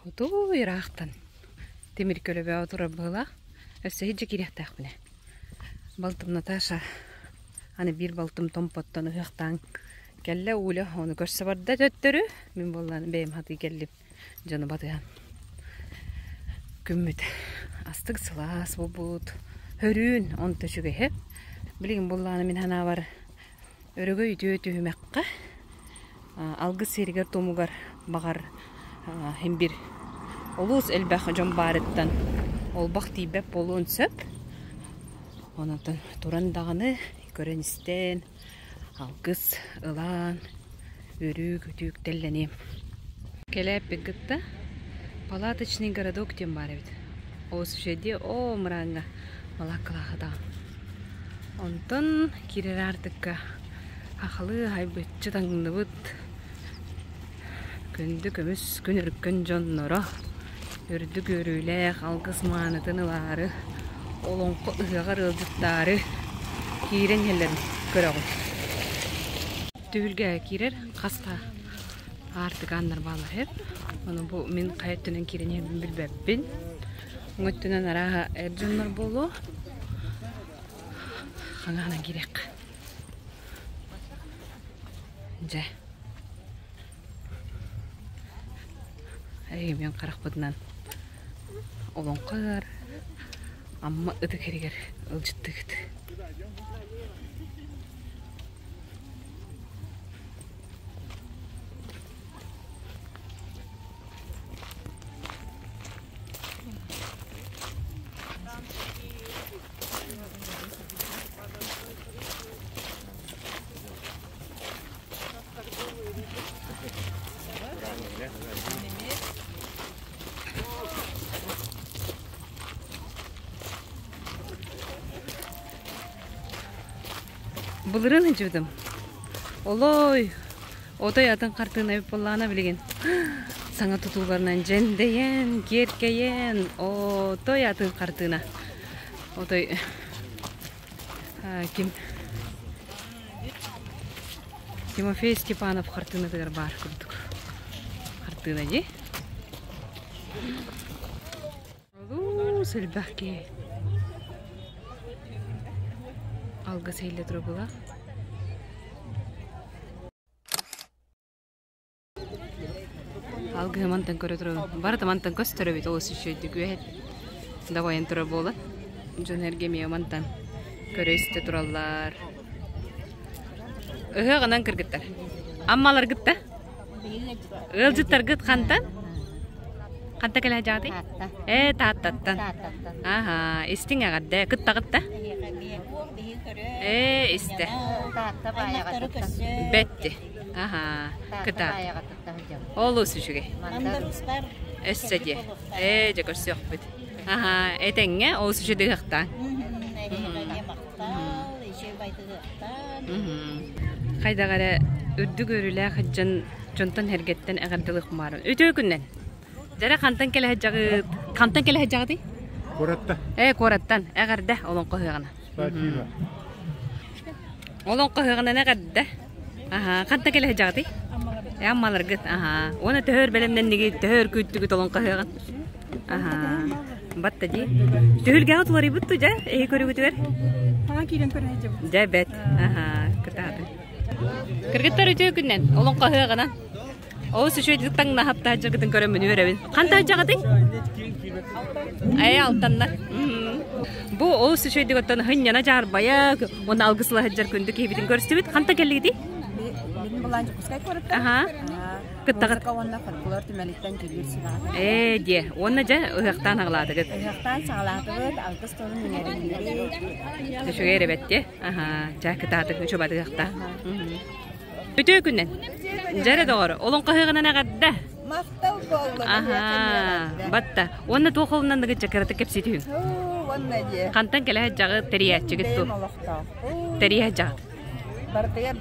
S1: Хотуй ыраахтан тимир көлөбөҕө турар быһыылаах. Өссө иһирдьэ киириэхтээхпинэ. Балтым Наташа аны биир балтым Томпоттон ыһыахтаан кэллэ Уля ону көрсө барда төттөрү. Мин буоллаан бэйэм хатыы кэллим. Дьону батыһан. Күммүт астык сылаас буолбут. Хөрүүн онто үчүгэйэ. Билигин буоллаҕына мин санаабар өрөгөй үтүө түһүмэххэ. Алгыс сиэригэр-туомугар баҕар иһин бир олус элбэх дьон баарыттан олбох тиийбэт буолуон сөп. Онон туран даҕаны көрөн-истэн, алгыс ылан, үөрүү-көтүү үктэллэниэм. Кэлээппин кытта палаточный городок диэн баар эбит. Ол сүшэдиэ оо мырааҥҥа балааккалаах даҕаны. Онтон киирэр аартыкка Хахалыы аһайбыччы таҥныбыт күндү көмүс күн өркөн дьонноро үрдүк үөрүүлээх алгыс маанытын ылаары олоҥхо ыһыаҕар ыалдьыттаары киирэн иһэллэрин көрөҕүн. Түһүлгэҕэ киирэр хас да аартык ааннар бааллар эбит. Ону бу мин хайа өттүнэн киирэн иһэрбин билбэппин. Уҥа өттүнэн арааһа эр дьоннор буолуо. Хаҥаһынан киириэххэ. Дьэ. Эйиэм харахпытынан олоҥхо ыар Амма ытык сиригэр ыалдьыттыгыт. Былырыын сылдьыбытым. Олой, отой атын хартыына эбит буоллаҕына билигин саҥа тутууларынан дьэндэйэн, киэркэйэн, отой атын хартыына. Отой ким Тимофей Степанов хартыынатыгар баар курдук. Хартыына дии. Олус элбэх киһи. Алгыс иһиллэ турар Алгыһы мантан көрө турабын. Барыта мантан көстөр эбит олус үчүгэйдик үөһэт дабайан турар буолан. Дьон эргэ эмиэ мантан көрө-истэ тураллар. Ыһыаҕынан кыргыттар. Аммаларгытта? Ыалдьыттаргыт хантан? Ханта кэлэ дьаатый? Ээ, Тааттаттан. Аха, истиҥ эҕэрдэ. Кыттаҕытта? Ээ, истэ. Бэтти. Аха, кытаат. Олус үчүгэй. Өссө диэ. Ээ, дьэ көрсүөхпүт. Аха, этэҥҥэ олус үчүгэй ыһыахтаан. Хайдах эрэ үрдүк үөрүүлээх дьон дьонтон эргэттэн эҕэрдэлиэх баарым. Үтүө күннэн. Дьэрэ хантан кэлэ сылдьаҕыт? Хантан кэлэ сылдьаҕытый?
S9: Куораттан.
S1: Ээ, куораттан. Эҕэрдэ олоҥхо ыһыаҕына.
S9: Спасибо.
S1: Олоҥхо ыһыаҕынан эҕэрдэ. Аһаа, хантан кэлэ сылдьаҕытый? Ээ, Аммаларгыт. Аһаа. Уонна төһө өр бэлэмнэннигит, төһө өр күүттүгүт олоҥхо ыһыаҕын? Аһаа. Батта дии. Түһүлгэҕэ туларыйбыт дуу дьэ, эһи көрүгүтүгэр?
S13: Хаҥа киирэн көрө сылдьабыт.
S1: Дьэ, бэт. Аһаа, кытаатын. Кыргыттар үтүө күннэн, олоҥхо ыһыаҕынан. Олус үчүгэйдик таҥнаһап таһдьаргытын көрөммүн үөрэбин. Хантан дьаҕытый? Ээ, алтаннар. Бу олус үчүгэйдик оттон хынньана дьаарбайа, уонна алгыс ыла сылдьар күндү киһибитин көрүстүбүт. Хантан кэллигитий?
S13: Мин былаан Дьокуускай куораттан.
S1: Аха. Кыттаҕыт.
S13: Музыка уонна фольклор түмэлиттэн дьүүллүүр сүбэҕэ.
S1: Ээ, диэ. Уонна дьэ ыһыахтаан аҕалаатыгыт.
S13: Ыһыахтаан саҕалаатыбыт, алгыс тылын иҥэриннибит.
S1: Үчүгэй эрэбэт диэ. Аха, чаа кытаатык үчүгэй ыһыахтаа. Үтүө күннэн. Дьэрэ доҕор, олоҥхо ыһыаҕынан эҕэрдэ.
S13: Махтал буоллун.
S1: Аһаа, батта. Уонна туох холунан ныгы чакыраты кэпсии түһүҥ.
S13: Уонна диэ.
S1: Хантан кэлэ дьаҕы тэрийээччигит ту? Тэрийэ дьаҕыт.
S13: Барытыгар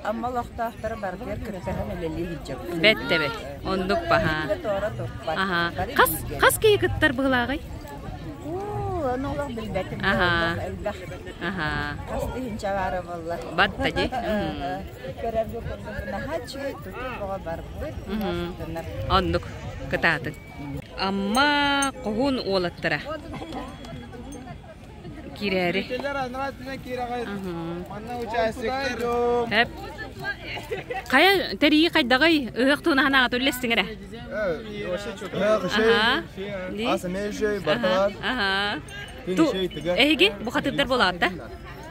S13: Амма олохтоохторо барытыгар кыттыһан үлэлии сылдьабыт.
S1: Бэт тэбэт. Оннук баһаа.
S13: Туора турбат.
S1: Аһаа. Хас хас киһи кыттар быһылааҕый?
S13: Ону олох билбэтим.
S1: Аһаа.
S13: Элбэх.
S1: Аһаа.
S13: Хас тыһыынча баара буолла.
S1: Батта дии.
S13: Көрөргө курдук наһаа үчүгэй тутуу бөҕө барбыт.
S1: Оннук кытаатын. Амма хоһуун уолаттара киирээри. Эп. Хайа тэрийии хайдаҕый? Ыһыах туһунан аҕата үллэстиҥ эрэ. Аха. Аха. Ту эһиги бухатырдар буолаҕыт да?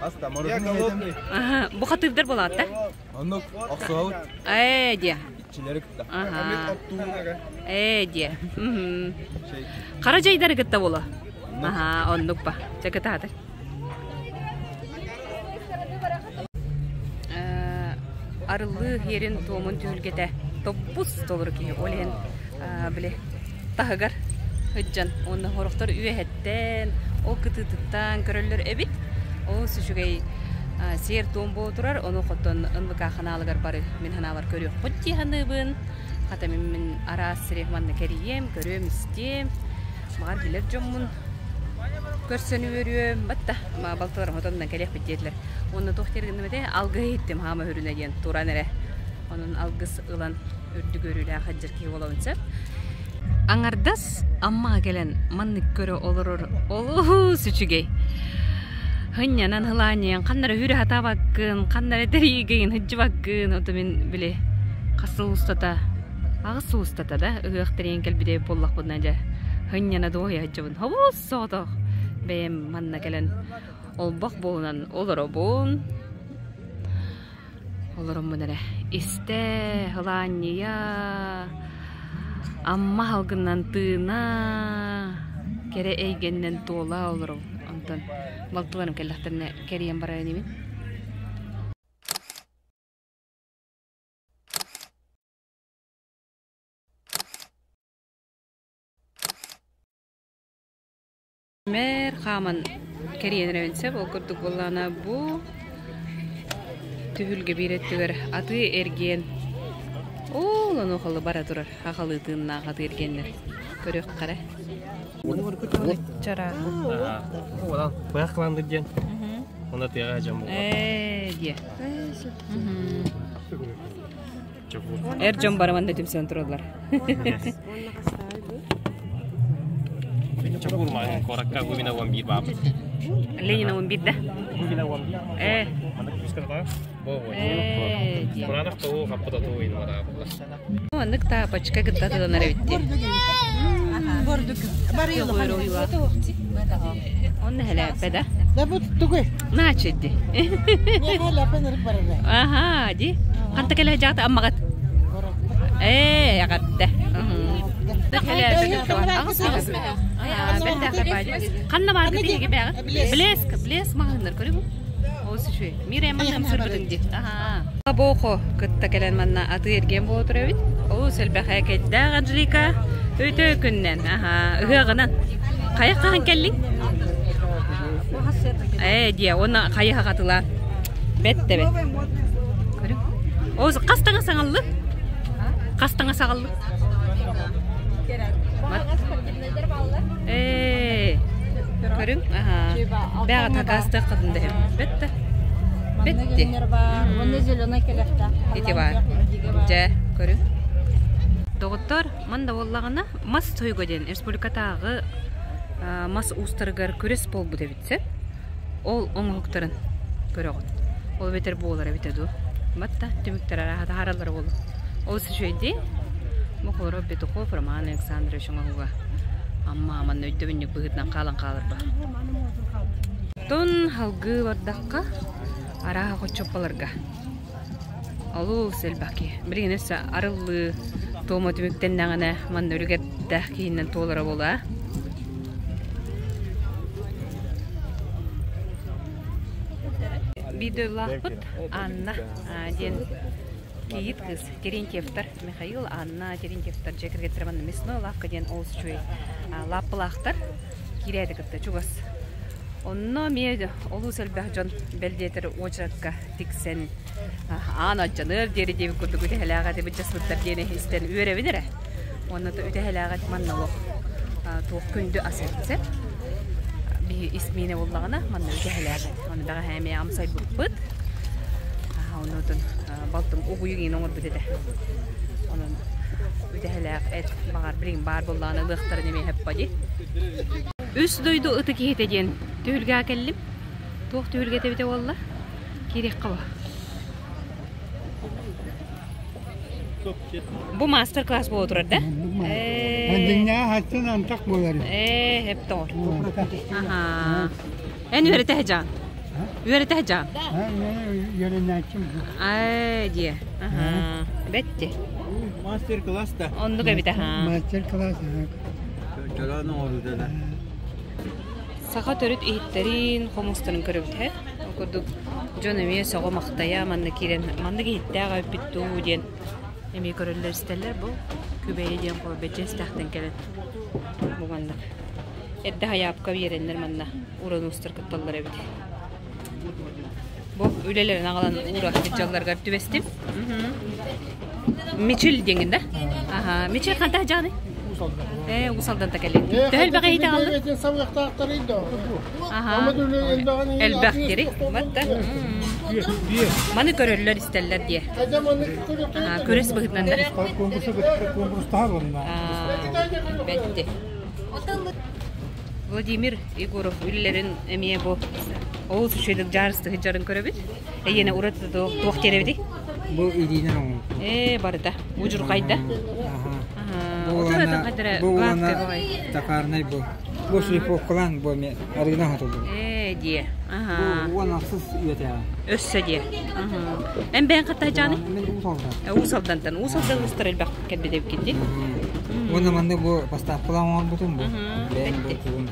S1: Аха, бу хатыырдар буолаатта.
S9: Оннук охсуһабыт.
S1: Ээ диэ.
S9: Иччилэри кытта.
S1: Аха. Ээ диэ. Хара дьайдары кытта буолуо. Аха, оннук ба. Чэ кытаатыр. Арыллыы иэрин туомун түһүлгэтэ тобус толору киһи ол иһин били таһыгар сылдьан уонна сорохтор үөһэттэн ол кытыытыттан көрөллөр эбит олус үчүгэй сиэр-туом буола турар ону хотон НВК ханаалыгар бары мин санаабар көрүөххүт дии саныыбын хата мин араас сири манна кэрийиэм көрүөм-истиэм баҕар билэр дьоммун көрсөн үөрүөм батта балтыларым хотонунан кэлиэхпит диэтилэр уонна туох диир гынным этэ алгыһы иһиттим хаама үрүнэ диэн туран эрэ онон алгыс ылан үрдүк үөрүүлээх сылдьар киһи буолабын сөп аҥардас Аммаҕа кэлэн маннык көрө олорор олус үчүгэй Һынньанан һылаанньыйан ханна эрэ үүрэ сатаабаккын, ханна эрэ тэрийгин сылдьыбаккын, ото мин били хас сыл устата, аҕыс сыл устата да ыһыах тэрийэн кэлбит эбит буоллахпына дьэ һынньана дуоһуйа сылдьабын. Хобус соҕотох бэйэм манна кэлэн олбох буолунан олоробун. Олороммун эрэ истэ, һылаанньыйа, Амма салгынынан тыына, кэрэ эйгэннэн туола олоробун. Онтон балтыларым кэллэхтэринэ кэрийэн барар инибин. Мэр хааман кэрийэн эрэбин сөп. Ол курдук буоллаҕына бу түһүлгэ биир өттүгэр атыы-эргиэн ол онуохалы бара турар хахалыы тыыннаах атыы-эргиэннэр көрүөххэ эрэ. Чара.
S10: Быһах кылаандыр диэн. Онно тыаҕа дьон буолар.
S1: Ээ диэ. Эр дьон бары манна түмсэн тураллар.
S10: Чокур маҕаһыын куоракка Губина 11 баабыт.
S1: Ленина 11 да?
S10: Губина 11.
S1: Э.
S10: Манна күскэ баа. Бо
S1: Э, дии.
S10: Кураанах туу хаппыта туу ин бараа булла.
S1: Маннык таапачка кытта тыланар эбитти. Онно хэлээппэ да?
S11: Да бу тугуй?
S1: Наачыдди. Аха, ди. Ханта кэлэ жаата аммагат. Ээ, ягатта. Ханна бар гыты бәгы? Блеск, блеск маҕаһыыннар көрү Ол үчүгэй. Мир эмманным сырбытын ди. Аха. Бохо кытта кэлэн манна атыы эргиэн буола турар эбит. Олус элбэх кэйдээх Анжелика өтө күннэн. Аха, ыһыаҕынан. Хайа хаһан кэллиҥ? Ээ, диэ, уонна хайа хатылаан. Бэт да бэт. Көрүҥ. Ол хас таҥа саҥаллы? Хас таҥа саҕаллы? Ээ, көрүҥ, аха. Бэҕэ такаастыах хатын дэһим. Бэтте. Бэтти.
S7: Онно зеленый кэлэхтээх.
S1: Ити баар. Дьэ, көрүҥ. Доҕоттор, манда буоллаҕына, мас тойго диэн республикатааҕы мас уустарыгар күрэс буолбут эбит сөп. Ол оҥоһуктарын көрөҕүт. Ол эбэтэр буолар эбитэ дуу. Батта түмүктэр арааһа таһаараллара буолуо. Олус үчүгэйдии. Бу холоро Петухов Роман Александрович оҥоһуга Амма манна өйдөбүнньүк быһыытынан хаалан хаалар ба. Тон халгыы бардахха арааһа хоччоппаларга олус элбэх киһи. Билигин өссө арыллыы туома түмүктэннэҕинэ манна үлүгэрдээх киһинэн туолара буолуо. Биир дойдулаахпыт Анна диэн кийиит кыыс Терентьевтар Михаил, Анна Терентьевтар дьиэ кэргэттэрэ манна мясной лавка диэн олус үчүгэй лааппылаахтар киирээти кытта чугас. Онно эмиэ олус элбэх дьон бэл диэтэр уочаракка тиксэн аан алдьаныар диэри диэбит курдук үтэһэлээх этибит дьаспыттар диэни истэн үөрэбин эрэ. Уонна үтэһэлээх эт манна олох туох күндү ас этсэ. Биһи ис миинэ буоллаҕына манна үтэһэлээх эт. Ону бэҕэһээ эмиэ амсайбыппыт. Онутун балтым угуйу иҥин оҥорбут этэ. Онон үтэһэлээх эт баҕар билигин баар буоллаҕына ылыахтарын эмиэ хэппа дии. Үс дойду ытык киһитэ диэн түһүлгэҕэ кэллим. Туох түһүлгэтэ эбитэ буолла? Киириэххэ ба. Бу мастер-класс буола турар да?
S9: Дьиҥнээх хаччын антах буолар.
S1: Ээ, эп тоҕор. Аха. Эн үөрэтэ сылдьаҕын? Үөрэтэ сылдьаҕын?
S14: Үөрэнээччим.
S1: Ээ диэ. Аһаа. Бэтти.
S9: Мастер-класс да.
S1: Оннук эбит аһаа.
S14: Мастер-класс.
S9: Чороон оҥоруута да.
S1: Саха төрүт иһиттэрин, хомустарын көрөбүт һэ. Ол курдук дьон эмиэ сөҕө-махтайа манна киирэн маннык иһиттээх эбиппит дуу диэн эмиэ көрөллөр-истэллэр бу Күбэйэ диэн бэдьиэстээхтэн кэлэн бу маннык эрдэ хайаапка биэрэннэр манна уран уустар кытталлар эбит. Бу үлэлэрин аҕалан уура дьалларыгар түбэстим. Мичил диэҥин да? Аха, Мичил ханта дьааны? Э, Уус Алданта кэлин. Төһө элбэх иһити аҕаллын? Аха. Элбэх дири. Батта. Маны көрөллөр истэллэр диэ. Күрэс быһыытынан да. Бэтти. Владимир Егоров үлэлэрин эмиэ бу олус үчүгэйдик дьаарыстыһы дьарын көрөбүт. Эйиэнэ ураты туох диэрэбитий?
S15: Бу илиинэн оҥорбут.
S1: Ээ, барыта. Удьурҕайда.
S15: Бу улана токарнай бу. Бу шлифовкалаан бу эми арыынан хатыллыбыт.
S1: Ээ, диэ. Аха.
S15: Бу 16 үйэтээҕи.
S1: Өссө диэ. Эн бэйэн хатта жааны?
S15: Мен Уус Алдан.
S1: Уус Алдантан. Уус Алдан уустар элбэх кэлбит эбиккин дии.
S15: Уонна манна бу поставкалаан оҥорбутум бу. Бэйэм бу тугум.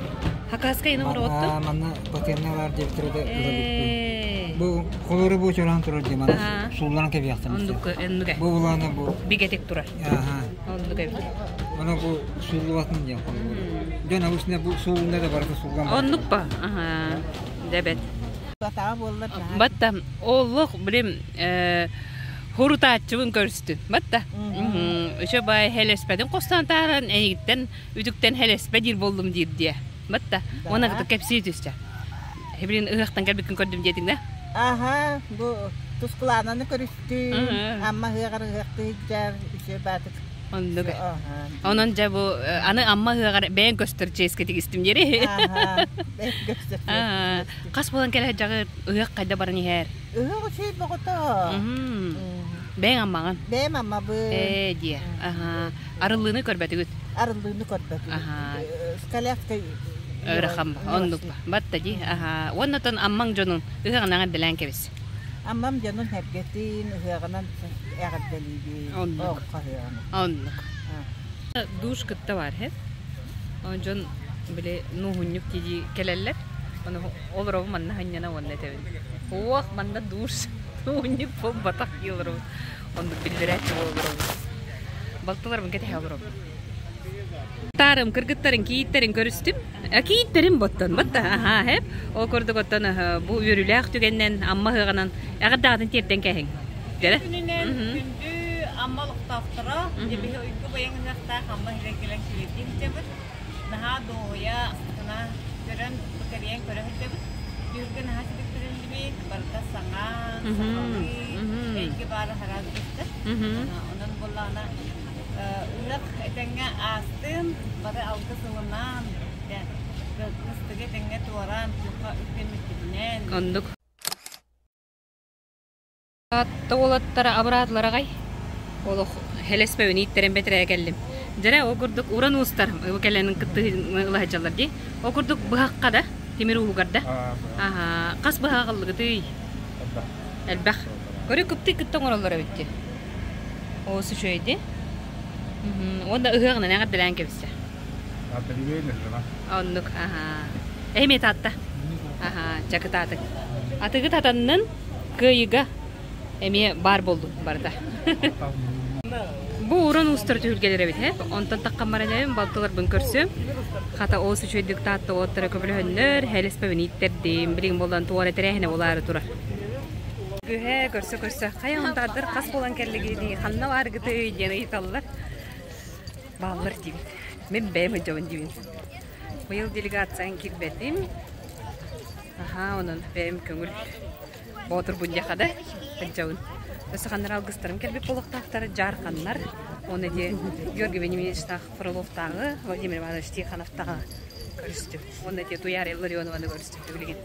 S1: Хакаска ины оҥоротту?
S15: Манна патентный лар диэбиттэрэ да ылабыппын. Бу холору бу чорон турар дии манна суулларан кэбиэхтэн.
S1: Оннук оннук.
S15: Бу булаана бу.
S1: Бигэтик турар.
S15: Аха.
S1: Оннук эбит.
S15: Аны бу сууллубатын диэн холобур. Дьон обычно бу суулунна да барыта сууллан
S1: Оннук ба. Аха. Дебет. Батта олох билим хурутааччыбын көрүстүм. Батта. Өчө бай хелеспетин костан тааран эйигиттен үтүктен хелеспе диир боллум диир диэ. Батта. Уонна кытта кэпсии түстэ. Хебилин ыһыахтан кэлбиккин көрдүм диэтиҥ да?
S16: Аха, бу Тускулаананы көрүстүм. Амма ыһыаҕар ыһыахтыы сылдьар үчүгэй баатык.
S1: Оннук. Онон дьэ бу аны Амма ыһыаҕар бэйэҥ көстөр чиэскэ тигистим диэри.
S16: Аха, бэйэҥ көстөр.
S1: Хас буолан кэлэ сылдьаҕыт? Ыһыах хайда баран иһэр?
S16: Ыһыах үчүгэй боҕото.
S1: Бэйэҥ Аммаҕын?
S16: Бэйэм Аммабын.
S1: Ээ диэ. Аха. Арыллыыны көрбөтүгүт?
S16: Арыллыыны көрбөтүгүт.
S1: Аха.
S16: Скалявскай
S1: Ыарахан оннук батта дии. Аха. Уонна тон Аммаҥ дьонун ыһыаҕынан эҕэрдэлээн кэбис.
S16: Аммам дьонун сэргэтин, ыһыаҕынан эҕэрдэлиибин.
S1: Оннук.
S16: Ыһыаҕынан.
S1: Оннук. Душ кытта бар һэ. Дьон били нуһунньук дии кэлэллэр. Ону олоробун манна ханньана уонна этэбин. Уох, манна душ нуһунньук буолбатах дии олоробун. Оннук биллэрээччи олоробун. Балтыларбын кэтэһэ олоробун. Таарым, кыргыттарын, кийииттэрин көрүстүм. Кийииттэрим боттон, ботта, аха, хэп. Ол курдук оттон бу үөрүүлээх түгэннэн Амма ыһыаҕынан эҕэрдэҕитин тиэрдэн кээһиҥ. Дьэрэ.
S17: Күнүнэн күндү Амма олохтоохторо, дьэбиһи уйгу быйаҥ ыһыахтаах Амма иһигэр кэлэн күүлэйдии сылдьабыт. Наһаа дуоһуйа, астына көрөн, бу кэрийэн көрө сылдьабыт. Түһүлгэ наһаа ситиктэриллибит, барыта саҥа, сахалыы, эйгэ баара хараас көстөр. Онон буоллаҕына Ыһыах этэҥҥэ аастын, бары алгыс ылынан, кыстыгы этэҥҥэ туораан, туохха үктэммиппитинэн.
S1: Оннук. Таатта уолаттара абыраатылар аҕай. Олох хэлэспэбин ииттэрэн бэтэрээ кэллим. Дьэрэ, ол курдук уран уустар кэлэн кыттыһы ыла сылдьаллар дии. Ол курдук быһахха да, тимир ууһугар да. Аһаа, хас быһах ыллыгытый? Элбэх. Көрү кыптый кытта оҥороллор эбит дии. Олус үчүгэй дии. Уонна ыһыаҕынан эҕэрдэлээн кэбистэ. Оннук, аһаа. Эһи таатта. Аһаа, чакытаатык. Атыгыт атаннын кыайыга эмиэ баар буоллун барыта. Бу уран уустар түһүлгэлэр эбит, һэ? Онтон таххан баран эбин балтыларбын көрсүм. Хата олус үчүгэйдик таатта уоттара көмөлөһөннөр, хэлэспэбин ииттэрдим. Билигин буолан туора тэрээһинэ буолаары турар. Күһэ көрсө-көрсө хайа унтаардар хас буолан кэллигиний, ханна бааргытый диэн ыйыталлар. Бааллар диибин. Мин бэйэм сылдьабын диибин. Быйыл делегациян киирбэтим. Аһаа, онон бэйэм көҥүл боотурбун диэхэ да сылдьабын. Өссө ханнар алгыстарым кэлбит буолуохтаахтар, дьаарханнар. Уонна дии Георгий Вениаминовичтаах Фроловтааҕы, Владимир Иванович Тихоновтааҕы көрүстүм. Уонна ити Туйаара Илларионованы көрүстүм билигин.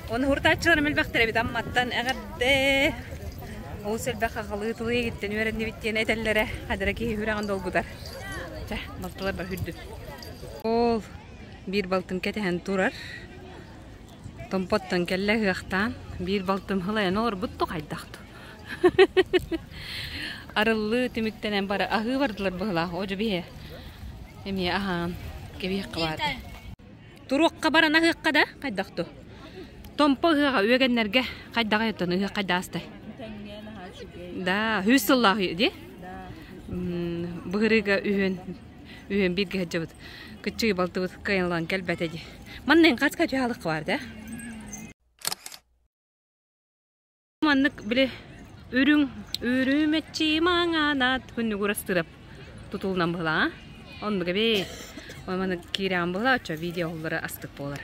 S1: Оны хуртааччыларым элбэхтэр эбит Амматтан эҕэрдэ! Олус элбэх аҕалыы тылы иһиттэн үөрэннибит диэн этэллэрэ хадара киһи сүрэҕин долгутар. Чэ, балтылар бар хүрдүм. Ол биир балтым кэтэһэн турар. Томпоттон кэллэ ыһыахтаан, биир балтым һылайан олорбут тухайдахту. Арыллыы түмүктэнэн бары аһыы бардылар быһылаах, одьу биһи эмиэ аһаан кэбиһиэххэ баарда. Туруохха баран аһыахха да хайдахту. Томпо ыһыаҕа үөгэннэргэ хайдаҕай оттон ыһыах хайдаастай? Да, үс сыллаах дии. Быһырыыга үһүөн үһүөн бииргэ сылдьабыт. Кыччыы балтыбыт кыайан кэлбэтэ дии. Манна хаска түһалык бар да? Маннык били үрүҥ үрүмэччи маҥанат күннүк урастырап тутулунан быһылаа. Оннук эбит. Маннык киирээн быһылаа оччо видео оһоллоро астык буолар.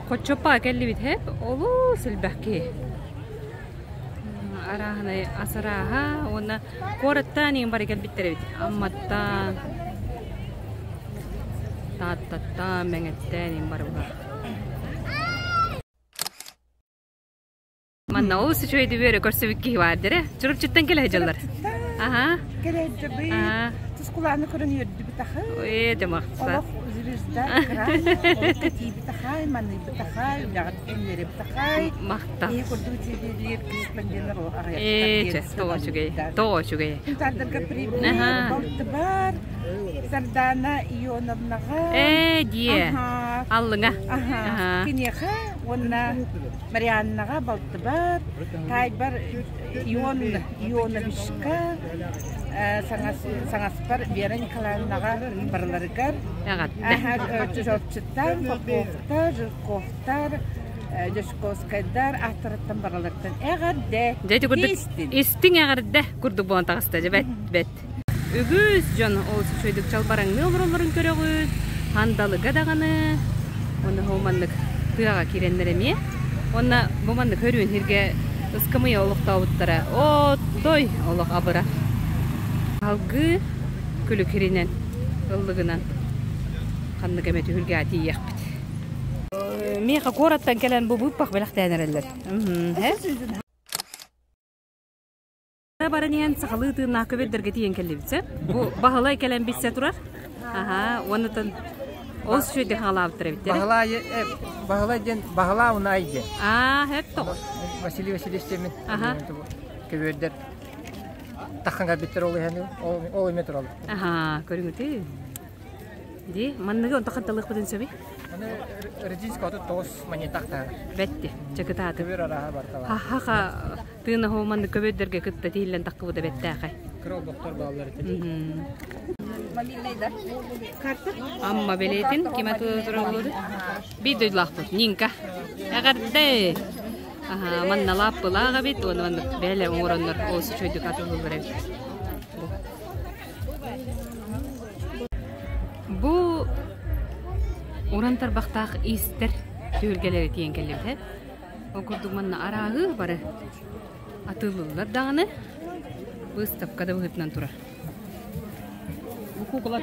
S1: Хоччоппа кэллибит хэп олус элбэх киһи. Арааһынай ас арааһа уонна куораттаан иҥ бары кэлбиттэр эбит. Амматтаан, Тааттаттаан, Мэҥэттээн иҥ бары буолар. Манна олус үчүгэй үөрэ көрсүбүт киһи баар дэрэ. Чурапчыттан кэлэ сылдьаллар. Аха.
S16: Кэлэ сылдьабыт. Тускулааны көрөн үөрдүбүт ахай.
S1: Ээ, дьамахса.
S16: Олох звезда экран. Олох кэтиибит ахай, маныйбыт ахай, үлэҕит үөрэбит ахай.
S1: Махтал.
S16: Киһи курдук үчүгэйлиир корреспонденттар олох аҕыйахтар.
S1: Ээ, чэ, тоҕо үчүгэй. Тоҕо үчүгэй.
S16: Сунтаардарга привет. Балтыбар Сардаана Ионовнаҕа.
S1: Ээ, дие. Аллыҥа.
S16: Аха. Киниэхэ уонна Марианнаҕа балтыбар, таайбар Ион Ионовичка, саҥаспар Вера Николаевнаҕа барыларыгар Чорчуттан, Поповтар, Жирковтар, Дьячковскайдар ааттарыттан барыларыттан эҕэрдэ!
S1: Дьэ ити курдук истиҥ эҕэрдэ курдук буолан таҕыста дьэ бэт бэт. Үгүс дьон ол үчүгэйдик чалбараҥныы олороллорун көрөҕүт, хандалыга даҕаны, уонна ол маннык тыаҕа киирэннэр эмиэ. Уонна бу маннык хөрүүн сиргэ ыскамыйа олохтообуттара отой олох абыра. Алгыы күлүкиринэн, ыллыгынан ханнык эмэ түһүлгэҕэ тиийиэхпит. Миэхэ куораттан кэлэн бу быыппах бэлэхтээн эрэллэр. Баран иһэн сахалыы тыыннаах көбүөрдэргэ тиийэн кэллибит сөп. Бу Баһылай кэлэн билсэ турар. Аха, уоннатан ол үчүгэйдик хаалаабыттар эбиттэр.
S15: Баһылай, Баһылай диэн Баһылаа унай диэн.
S1: Аа, хөп тоҕо.
S15: Василий Васильевич диэмин. Аха. Көбүөрдэр таххан кэлбиттэр ол иһэн ол име тураллар.
S1: Аха, көрүҥүтүй. Ди, манныгы онто ханталыахпытын сөбүй?
S15: Аны Рыдзинского 39 монетах таһар.
S1: Бэтти, чакытааты.
S15: Көбүөр арааһа барталаа.
S1: Ха-ха, тыына маннык көбүөрдэргэ кытта тиһиллэн таххыбыта бэттээхэй.
S15: Кыра олбохтор бааллар ити.
S1: Амма бэлиэтин ким атыылыы турар буолуой? Биир дойдулаахпыт Нинка. Эҕэрдэ! Аха, манна лааппылаах эбит, уонна маннык бээлэ оҥороннор олус үчүгэйдик атыылыыллар эбит. Бу уран тарбахтаах иистэр түһүлгэлэри тиийэн кэллибит. Ол курдук манна арааһы бары атыылыыллар даҕаны выставка да быһыытынан турар. Бу куукула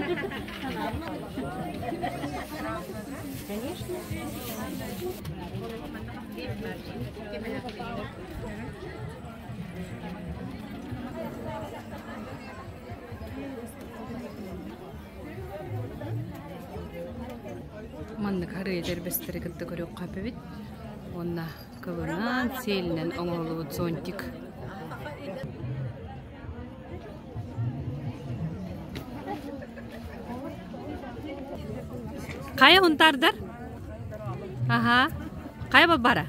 S1: Маннык харыйа дьэрбэстэри кытта көрүөххэ эбит. Уонна кылынан, сиэлинэн оҥоһуллубут зонтик. Хайа хунтаардар? Аха. Хайа бара?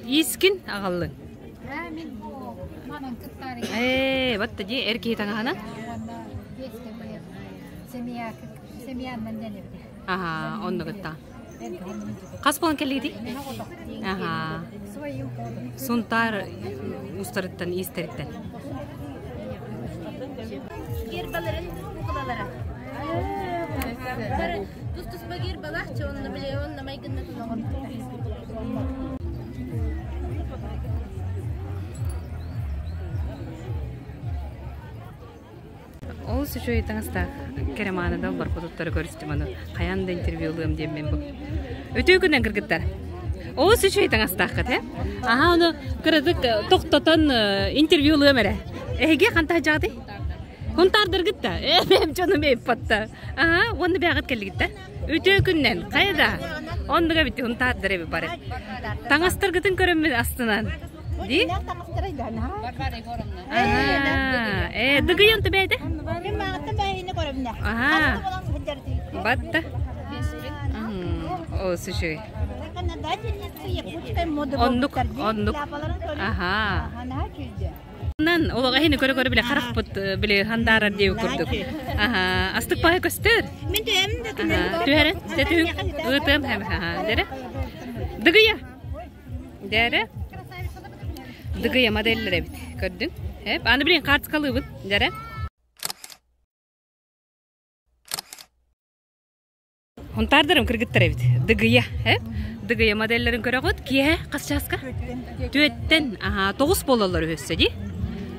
S1: Искин аҕаллыҥ. Ээ, вот дии эр киһи таҥаһынан. Аха, онно кытта. Хас буолан кэллигитий? Аха. Сунтаар устарыттан, иистэриттэн.
S7: Гербаларын кукулалара. Бары тус-туспа гербалаах, онно били онно майгыннатын оҥорбуттар.
S1: Олус үчүгэй таҥастаах кэрэмааны далбар туттары көрүстүм аны хайаан да интервью ылыам диэммин бу. Үтүө күнэн кыргыттар. Олус үчүгэй таҥастааххыт э? Аха ону кыратык тохтотон интервью ылыам эрэ. Эһиги ханта сылдьаҕытый? Хунтаардаргытта. Э, бэм дьонум эппатта. Аха, уонна бэҕит кэллигитта. Үтүө күннэн, хайа да. Оннуга бити хунтаардар эби бары. Таҥастаргытын көрөммүн астынан. Ди? Аа, э, дыгыйан түбэйде? Аха. Батта. О, сүшүй. Оннук, оннук. Аха. Онон олох эһини көрө-көрө биле харахпыт биле хандаарар диэби курдук. Аха, астык паһы көстөр.
S7: Мин түһэм да
S1: Түһэрин, те түһүн. Ыытыам хэм аха. Дере. Дыгыя. Дере. Дыгыя моделлер эбит. Көрдүң? Эп, аны билин карточкалыыбын. Дере. Хунтаардарым кыргыттар эбит. Дыгыйа, э? Дыгыйа моделлэрин көрөҕүт. Киэһэ хас чааска? Түөттэн. Аха, тоҕус буолаллар үһөссө дии.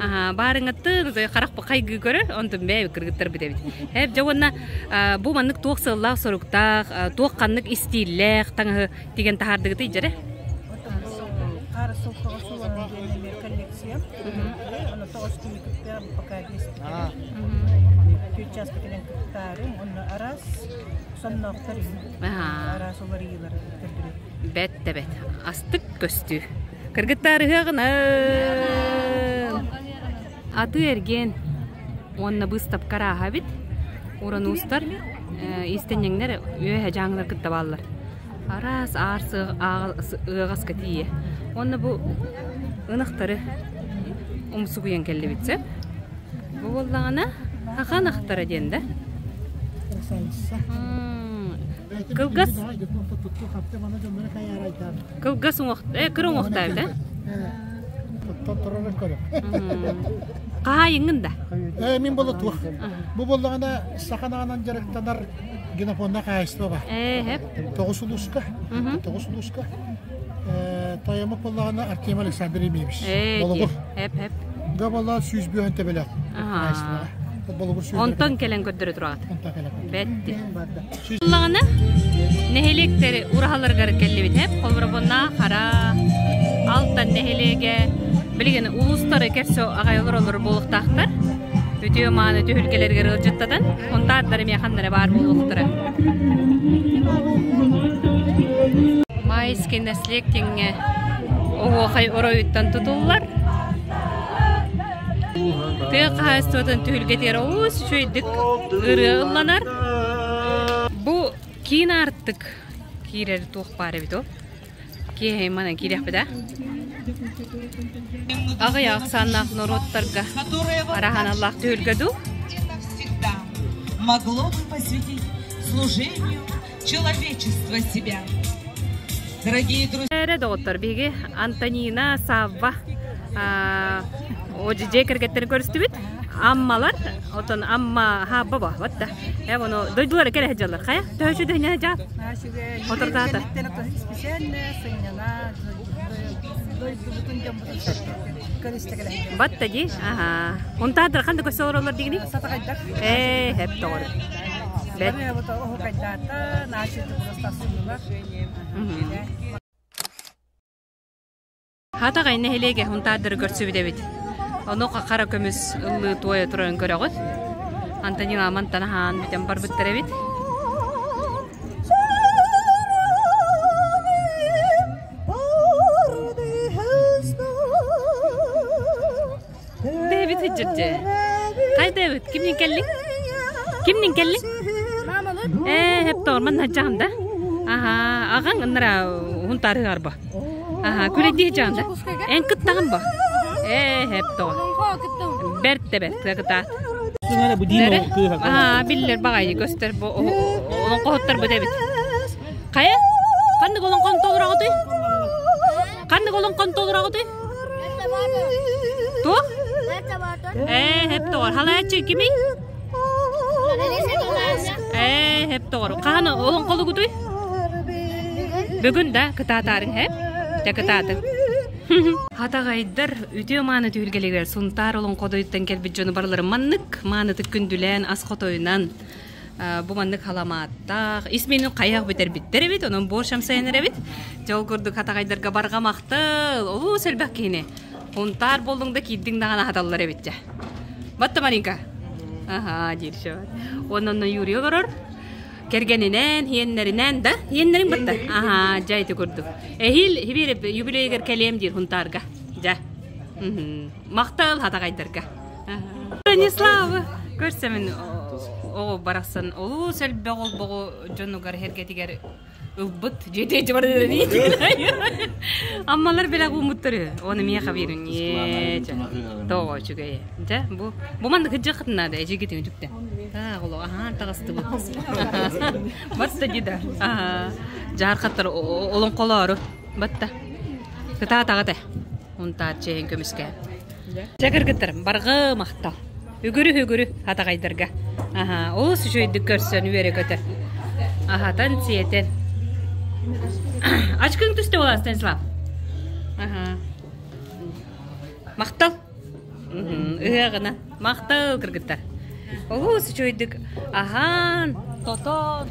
S1: Аха, баарыҥаттын харах хайгыы көрөр, онтун бээ кыргыттар бит эбит. Эп дьэ уонна бу маннык туох сыаллаах соруктаах, туох ханнык истииллээх таҥаһы тигэн таһаардыгытый дьэрэ?
S16: Хаар сылтаҕа сууланан диэн эмиэ коллекция. Ону тоҕус күнү кытта пока Түөрт чааска кэлэн кыттаарыҥ, онно араас сонноохтор иһин, араас уларыйыылары көрдөрөр.
S1: Бэт да бэт. Астык көстүү. Кыргыттар ыһыаҕынан! Атыы эргиэн уонна быыстапка арааһа эбит. Урануустар, иистэнньэҥнэр үөһэ дьааҥылар кытта бааллар. Араас аар ыаҕаска тиийэ. Уонна бу ынахтары умсугуйан кэллибит сөп. Бу буоллаҕына саха ынахтара диэн да. Кылгас Кылгас уҥуох э кыра уҥуохтаа эбит э Хаһаайыҥҥын да?
S18: Э мин буолла туох. Бу буоллаҕына саха наҕанан дьарыктанар генофонда хаһаайыстыба бар. Тоҕус улууска. Тоҕус улууска. Тойомук буоллаҕына Артем Александр Емеевич. Болугур.
S1: Эп эп.
S18: Га буолла 105 төбөлөөх хаһаайыстыбаҕа. Болугур
S1: Онтон кэлэн көрдөрө тураҕыт.
S18: Онтон кэлэн.
S1: Бэтти. Буоллаҕына нэһилиэктэри ураһаларыгар кэллибит эп. Холобура Хара, Алтан нэһилиэгэ билигин улуустары кэрсө аҕай олороллор буолуохтаахтар. Үтүө мааны түһүлгэлэригэр ыалдьыттатан, хунтаардары эмиэ ханна эрэ баар буолуохтара. Майский наследник диэҥҥэ оһуохай оройуттан тутуллар. Тыа хаһаайыстыбатын түһүлгэтигэр олус үчүгэйдик ырыа ылланар. Бу киин аартык киирэр туох баар эбит ол? Киэһэ манан киириэхпит аа? Аҕыйах ахсааннаах норуоттарга араһаналлаах түһүлгэ дуу?
S19: Могло бы посвятить служению человечества себя. Дорогие друзья!
S1: Эрэ доҕоттор, биһиги Антонина Савва дьиэ кэргэттэрин көрүстүбүт. Аммалар, отон Амма хаабба ба, вот да. Э, ону дойдулары кэлэ сылдьаллар. Хайа, төһө үчүгэй дьаат? Отурдаата. Батта дии. Аха. Унтаадыр ханды көсө олороллор дигини? Ээ, хеп тоҕор. Бэт. Хатаҕай нэһилиэгэ Һунтаардары көрсүбүт эбит. Ону хара көмүс ыллыы туойа турарын көрөҕүт. Антонина мантан аһаан бүтэн барбыттар эбит. Дэвид сыдьырдьы. Хай Дэвид, кимнин кэллиҥ? Кимнин кэллиҥ? Ээ, хептоор манна дьаһам да. Аха, аҕаҥ ыннара хунтаарыгар ба. Аха, күлэдии дьаһам да. Эн кыттаҕын ба. Ээ, хептоор. Бэрт да бэрт, кытаат. Аа, биллэр баҕайы көстөр бу олоҥхоһуттар бу эбит. Хайа? Ханнык олоҥхон толороҕутуй? Ханнык олоҥхон толороҕутуй? Туох? Ээ, хэп тоҕор. Халааччы кимий? Ээ, хэп тоҕор. Хаһан олоҥхолугутуй? Бүгүн да кытаатаарыҥ хэп. Дьэ кытаатыҥ. Хатаҕайдар үтүө мааны түһүлгэлэригэр Сунтаар олоҥходойуттан кэлбит дьону барыларын маннык маанытык күндүлээн ас хотойунан Бу маннык халамааттаах, ис меню хайах бүтэрбиттэр эбит, онон борщ амсайан эрэбит. Дьол курдук хатаҕайдарга барҕа махтал, олус элбэх киһини. Хунтаар буоллуҥ да киирдиҥ даҕаны аһаталлар эбит дьэ. Батта Маринка. Аха, диир шо. Онон Юрий олорор. Кэргэнинэн, хиэннэринэн да, хиэннэрин бытта. Аха, дьэ ити курдук. Эһиил хибиэр юбилейгар кэлиэм диир Хунтаарга. Дьэ. Махтал хатаҕайдарга. Станислав, көрсөмүн оҕо барахсан олус элбэх олбоҕу дьонугар эргэтигэр ылбыт дьиэтэ Аммалар бэлэх ууммуттары оны миэхэ биэрин тоҕо үчүгэй дьэ бу бу маннык кыдьыаххытын наада эдьигитин үтүктэ таах олох аһаан таҕыстыбыт батта дида дьаархаттар олоҥхолоору батта кытаатаҕыт унтаар чэйин көмүскэ дьэ кыргыттар барҕы махтал Үгүрү-үгүрү хатаҕайдарга. Аһа, олус үчүгэйдик көрсөн үөрэ-көтө. Аһатан сиэтэн. Ачкыҥ түстэ буолаа Станислав. Аһа. Махтал. Ыһыаҕына. Махтал кыргыттар. Олус үчүгэйдик аһаан, тотон.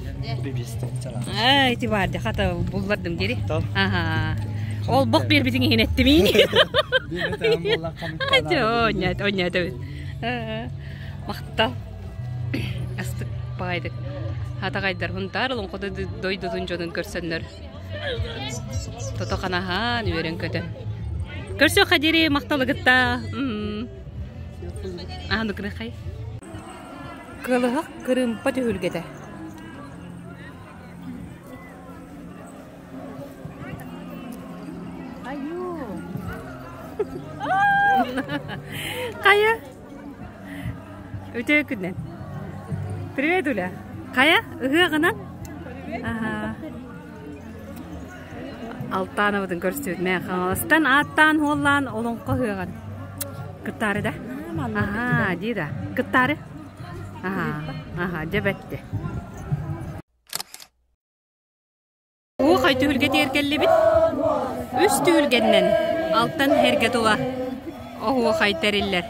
S1: Ай, ити баар дьэ хата буллардым дири. Аһа. Ол бох биэрбитиҥ иһин эттимиин. Онньаат, онньаат эбит. Махтал. Астык баайдык. Хатаҕайдар Хунтаар олоҥхото дойдутун дьонун көрсөннөр. Тото ханаһаан үөрэн көтөн. Көрсүөххэ диэри махталыгытта. Аһаны кырахай. Кылыһах кырыымпа түһүлгэтэ. Хайа? Үтүө күннэн. Привет, Уля. Хайа? Ыһыаҕынан? Аха. Алтаанабытын көрсүбүт мэ Хаҥаластан ааттаан хуоллаан олоҥхо ыһыаҕын. Кыттаары да? Аха, дии да. Кыттаары? Аха, аха, дьэ бэтти. Уохай түһүлгэтигэр кэллибит. Үс түһүлгэннэн алтан эргэ тула оһуохай тэриллэр.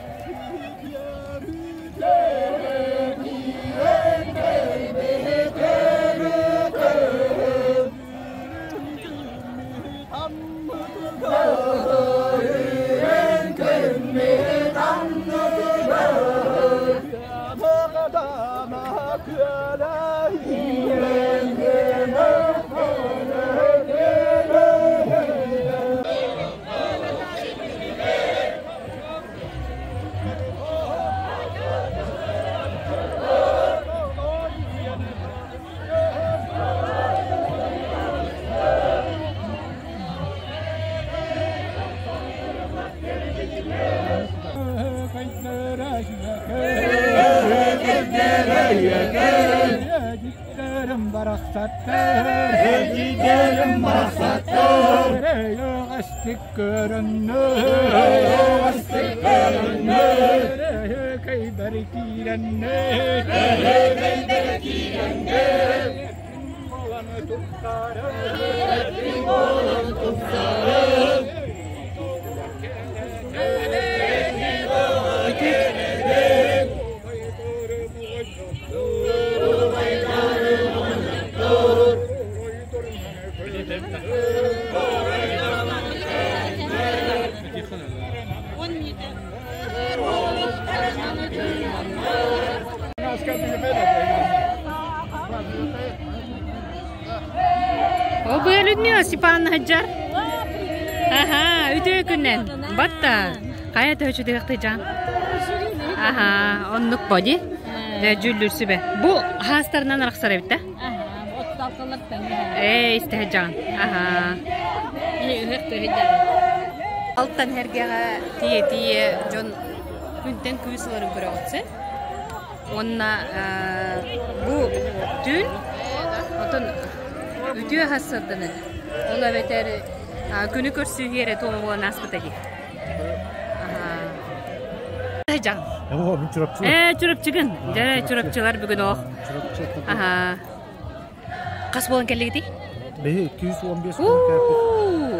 S1: О, бу Людмила Степановна Хаджар. Аха, үтүө күннэн. Батта. Хайа төһөчү дыахтыйдьаан. Аха, оннук боди. Дэ дьүүллүүр сүбэ. Бу хаастарынан арахсар эбит да? Ээ, истэһэдьаҕын. Аха. Алтан эргэҕэ тиийэ-тиийэ дьон күнтэн күүс ыларын көрөҕүт син. Уонна бу түүн отон үтүө хассарданы ол эбэтэр күнү көрсүү эрэ туома буолан ааспыта дии. Жан. Ээ, Чурапчыгын. Дьэ, Чурапчылар бүгүн ох. Аха. Хас буолан кэллигитий?
S18: Биһи 215 буолан кэлбит.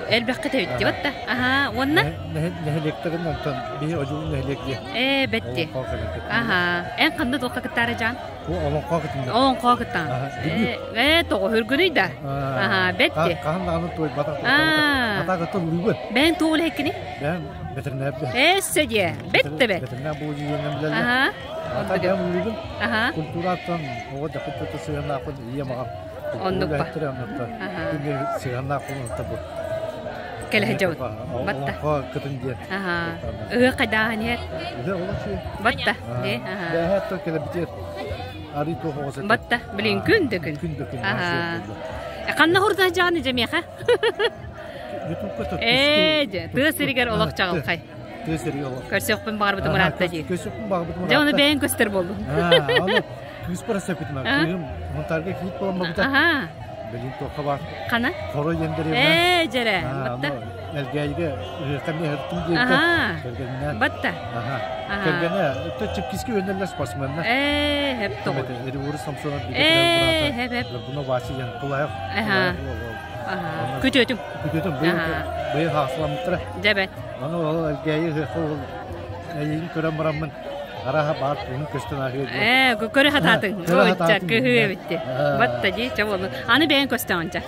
S1: Элбэххэ тэбитти батта. Аха, уонна?
S18: Нэһилиэктэрин онтон биһи одьулун нэһилиэк диye.
S1: Ээ, бэтти. Аха. Эн ханна туохха кыттаары жан?
S18: Бу олоҥхо кытында.
S1: Олоҥхо кыттаан. Ээ, тоҕо хөргүнүй да. Аха, бэтти.
S18: Хаһан даҕаны туойбатах. Ата кытта улуйбут.
S1: Бэйэҥ туох үлэһиккиний?
S18: Бэйэм ветеринар.
S1: Ээ, сөдьэ. Бэтте бэт.
S18: Ветеринар бу дьиэнэн билэллэр.
S1: Аха. Ата
S20: бэйэм улуубун. Культураттан оҕо дьахыттата сыһыаннаахпын ийэм аҕам.
S1: Оннук ба.
S20: Сыһыаннаахпын онта бу.
S1: Кэлэ сылдьабыт. Батта.
S20: Олоҥхо кытын диэн.
S1: Ыһыах хайдааһын иһэр. Батта.
S20: Бэһэ кэлэбитир. Арый туох оҕо
S1: Батта. Билин күн да күн.
S20: Күн да күн.
S1: Ханна хурда жааны жемиэхэ?
S20: Ютубка
S1: Ээ, тыа сиригэр олох чаҕылхай.
S20: Тыа сиригэр олох.
S1: Көрсүөхпүн баҕарбытым ыраатта дии.
S20: Көрсүөхпүн баҕарбытым
S1: Дьэ, оны бэйэҥ көстөр буоллун.
S20: Кыыс бараса бүтүмэ. Кыыһым Мунтаарга киит буолан барбыта. Билин туохха бар.
S1: Хана?
S20: Хоро диэн
S1: Ээ, дьэрэ. Батта.
S20: Элгээйигэ ыһыахха эмиэ ыһыттым диэбитэ. Кэргэнинээн.
S1: Батта.
S20: Кэргэнэ өттө чипкиски өннеллер спортсменна.
S1: Ээ, хеп тоҕо.
S20: Эривуру Самсонов
S1: Ээ, хеп хеп.
S20: Лабуна Вася диэн тулаев.
S1: Күтүөтүм.
S20: Күтүөтүм быйыл быйыл хаасыламмыттара.
S1: Дьэбэт.
S20: Аны ол Элгээйи ыһыахха ол эйигин көрөн бараммын араха баар уһун көстөн аһыа
S1: Ээ, көрө хатаатыҥ. Ой, кыһыы эбитти. Батта дии, чэ буоллун. Аны бэйэҥ көстөҕүн чэ.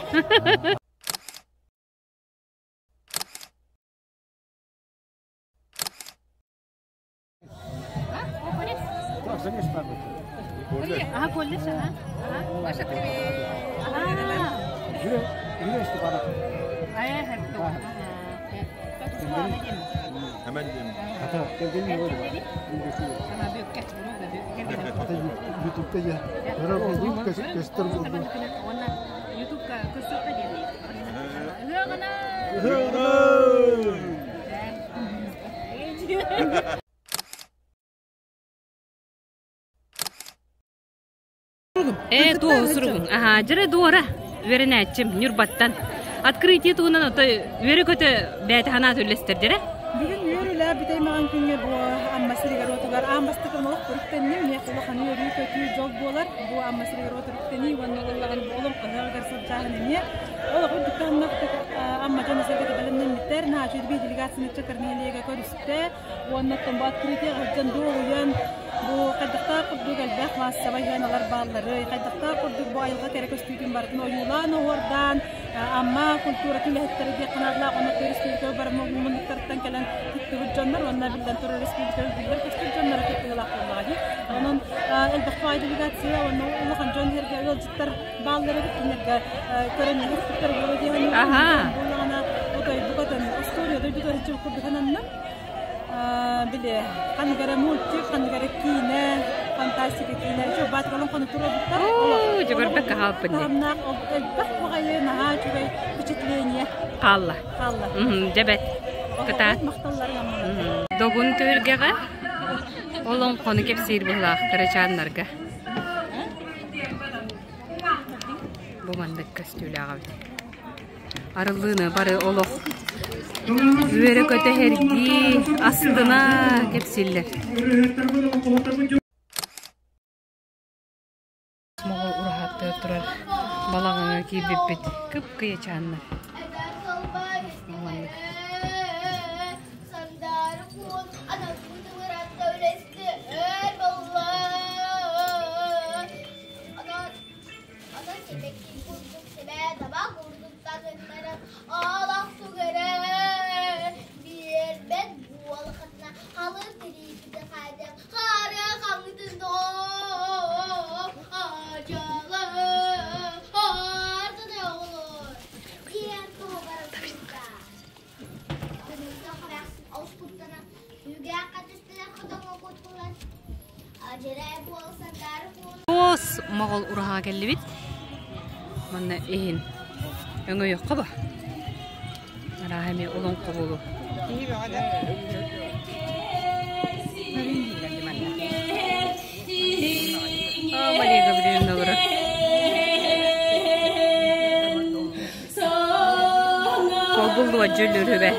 S1: Ага, колледж, ага. Маша, привет.
S20: Ютубта я көстөр болдум.
S1: Ютубка көстөр Ээ, туох суругуҥ? Аһаа, дьэрэ дуора үөрэнээччим Ньурбаттан. Открытие туһунан ото үөрэ-көтө бэйэтэ санаат үллэстэр дьэрэ.
S16: Бүгүн үөр-үлээ бүтэй маҕан күҥҥэ бу Амма сиригэр уотугар аан бастакы олох туруктанным. Миэхэ улахан үөрүү-көтүү дьол буолар. Бу Амма сиригэр уотуруктаныы уонна ыллаҕын бу олоҥхо ыһыаҕыгар сылдьааһын эмиэ. Олох үрдүк таһымнаахтык Амма дьоно-сэргэтэ бэлэмнэммиттэр. Наһаа үчүгэй делегацияны Корнелияга көрүстэ. Уонна оттон бу открытие сылдьан дуоһуйан, бу хайдахтаах курдук элбэх маассабай сыаналар баалларый, хайдахтаах курдук бу айылҕа кэрэ көстүүтүн барытын ойуулаан оһуордаан, Амма культуратын үлэһиттэрэ диэххэ наадалаах уонна республика бары муннуктарыттан кэлэн кыттыбыт дьоннор уонна биллэн турар республика биллэр көстөр дьонноро кыттыылаах буоллаҕа дии. Онон элбэх баай делегация уонна улахан дьон сэргэ ыалдьыттар бааллар эбит кинилэргэ көрөн иһиттэр буолуо диэн буоллаҕына отой букатын история дойдутугар курдук сананным. Били ханнык эрэ мультик, ханнык эрэ киинэ, фантастика киинэ. Чо баатыралан хону туруорбуттар.
S1: Оо, дьөгөрбөккө хаалпын дии.
S16: Таһымнаах элбэх баҕайы наһаа үчүгэй впечатление.
S1: Хаалла.
S16: Хаалла.
S1: Дьэбэт. Кытаат.
S16: Махталларын
S1: Догун түһүлгэҕэ олоҥхону кэпсиир быһылаах кырачааннарга. Бу маннык көстүүлээх эбит. Арыллыыны бары олох үөрэ-көтө эргии, астына кэпсииллэр. Моҕол ураһаттыы турар балаҕаҥҥа киирбиппит кып-кыйачааннар. Маннык. Туос моҕол ураһаҕа кэллибит. Манна иһин өҥөйөххө ба. Арааһа эмиэ олоҥхо буолуо. Мария Гавриловна олорор. Холбуллуба дьөллүрүбэ.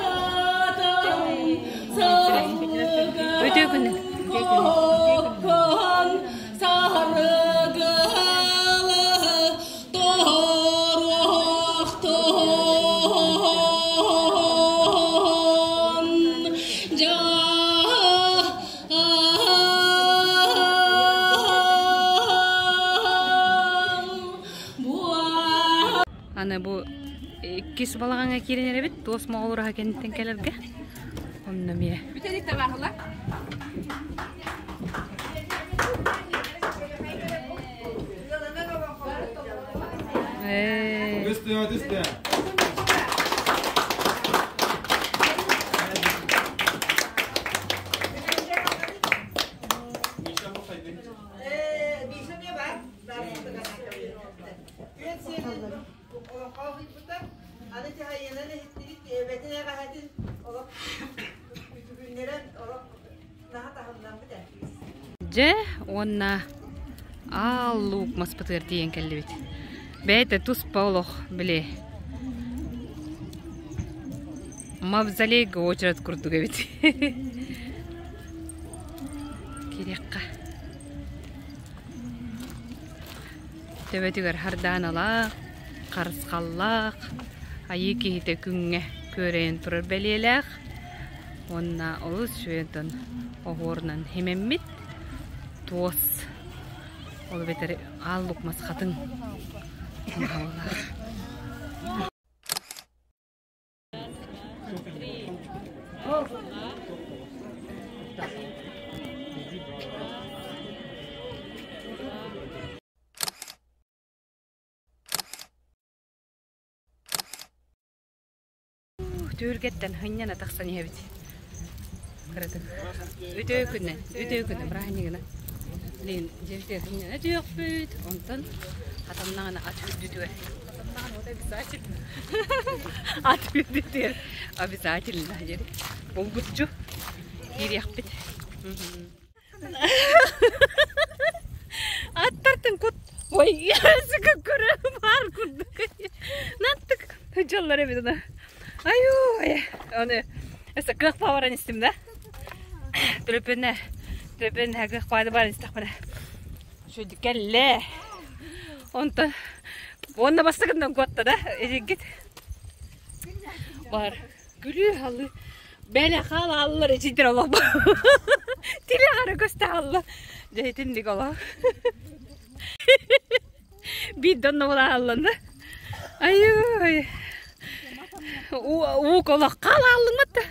S1: Өтө күнү. Аны бу иккис балаҕаҥҥа киирэн эрэбит, туос моҕол ураһа кэнниттэн кэлэргэ. Онно эмиэ. Ээ.
S9: Түстэ, түстэ.
S1: Дьэ, уонна аал луук маспытыгар тиийэн кэллибит. Бэйэтэ туспа олох, били, мавзолейга очередь курдук эбит. Кириэххэ. Төбөтүгэр хардааналаах, харысхаллаах, айыы киһитэ күҥҥэ күөрэйэн турар бэлиэлээх уонна олус үчүгэй оһуорунан химэммит туос ол эбэтэр аал лук мас хатыҥ маһаллаах. Түһүлгэттэн хынньана тахсан иһэбит. Кыратык. Үтүө күнү, үтүө күнү, бырааһынньыгына. Билигин дьиэбитигэр хынньана түһүөхпүт, онтон хатаннаҕына ат үрдүтүгэр. Хатаннаҕына вот обязательно. Ат үрдүтүгэр обязательно диэри. Булгуччу киириэхпит. Аттартын кут Ой, сыка көрө бар курдук. Наттык дьаллар эбит ана. Аю, аны эсэ кыах баран истим да. Төлөпөнө, төлөпөнө кыах баады баран истэхпинэ. Шөйдүк кэллэ. Онтон уонна бастакынан куотта да, эдигит. Бар. Күлүү халы. Бэлэ хаалаллар ичидир олох. Тиле хара көстө хаалла. Дьэ итинник олох. Биир донно була хаалланна. Айыы. Уу олох хаалаллыммат да.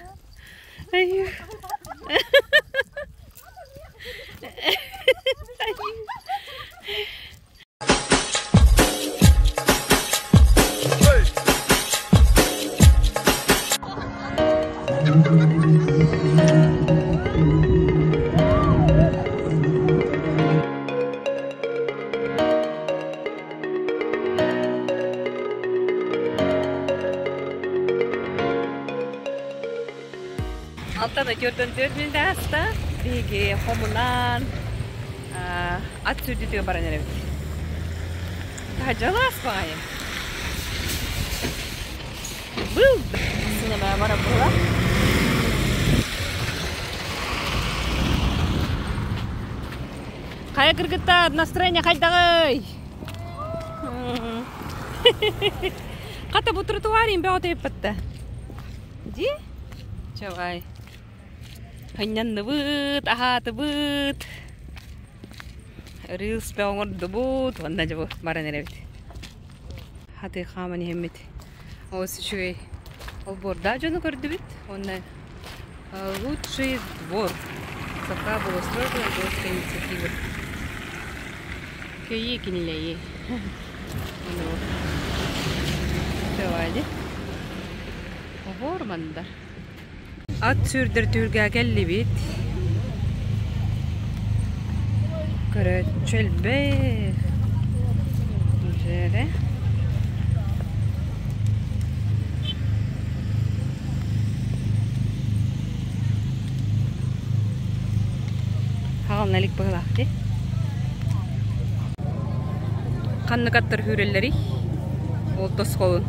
S1: Айыы. Алтан өтөрдөн төрт мүнөт ааста. Биһиги хомунан ат сүүрдүүтүгэр баран эрэбит. Таһдьалаас баҕайы. Был сынама бара була. Хайа кыргыттар, настроение хайдаҕый? Хата бу тротуар им бөҕө тэйиппэтте. Ди? Чавай. Хынньанныбыт, аһаатыбыт. Рилс оҥордубут, уонна дьэ бу баран эрэбит. Хатыы хааман иһэммит. Олус үчүгэй олбуордаах дьону көрдүбүт. Уонна лучший двор. Саха благоустройства городской инициативы. Кыайыы кинилэйи. Давай. Оһуор мандар. Ат сүүрдэр түһүлгэҕэ кэллибит. Көрөөччү элбэх. Дьээрэ. Хаҕална илик быһыылаах дии. Ханнык аттар үүрэллэрий? Ол тосхолун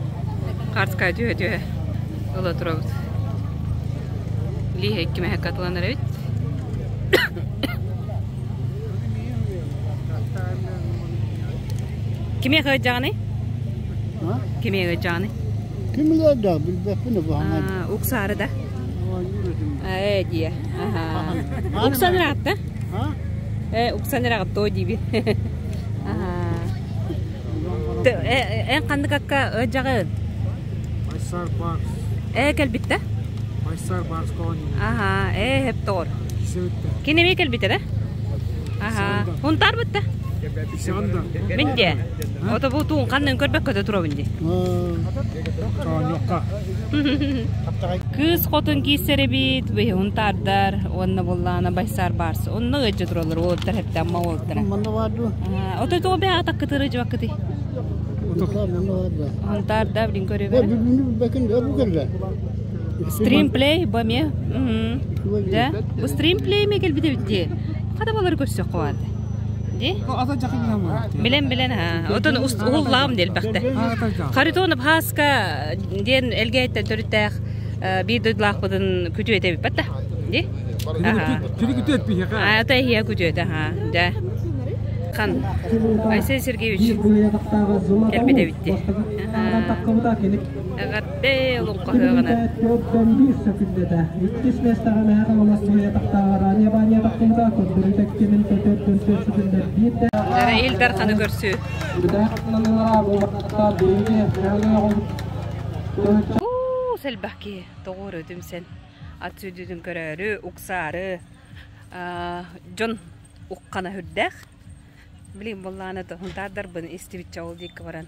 S1: хаарская түһэ-түһэ ыла турабыт. Лииһэ икки мэһэккэ атыланар эбит. Кимиэхэ ыдьаҕыный? Кимиэхэ ыдьаҕыный?
S14: Ким билэр билбэппин бу
S1: Уксаары да? Ээ дии. Уксан ыраатта? Ээ уксан ыраатта диибин. Эн ханнык акка ыдьаҕын?
S14: Байсар Барс.
S1: Ээ кэлбиттэ?
S14: Байсар Барс
S1: Аха, ээ хеп тоҕор. Кини эмиэ кэлбитэ да? Аха. Хунтаар бытта? Мин де. Ото бу туун ханнын көрбөккө да турабын ди. Кыыс хотун кииссэр эбит, быһыһун таардар, уонна буллаана байсаар баарсы. Онно ыадьа туралар, уолаттар хепте амма уолаттара.
S14: Манна бар ду.
S1: Ото тоҕо бэҕэ атаккытыры жыбаккыты. Хонтаарда билин көрөбөр.
S14: Бэкин бу кэллэ.
S1: Стримплей бу эмиэ. Да? Бу стримплей ме кэлбит эбит дии. Хата балары көрсөх баарды. Ди? Билен билен ha. Отон уһуллаам диэлбэхтэ. Харитонов Хаска диэн элгээттэн төрүттээх биир дойдулаахпытын күтүө этэбит батта. Ди?
S21: Кини күтүөт биһиэхэ.
S1: Ата иһиэ күтүөтэ ha. Да. Хан Айсен Сергеевич кэлбит эбит дии. Эҕэрдэ олоҥхоһуоҕунан. Дара Ил Дарханы көрсүү. Уу, сэлбэх киһи тоҕуору түмсэн ат сүүрдүүтүн көрөөрү, уксаары дьон уххана үрдээх. Билигин буоллаҕына хунтаардарбын истибитчэ ол диэки баран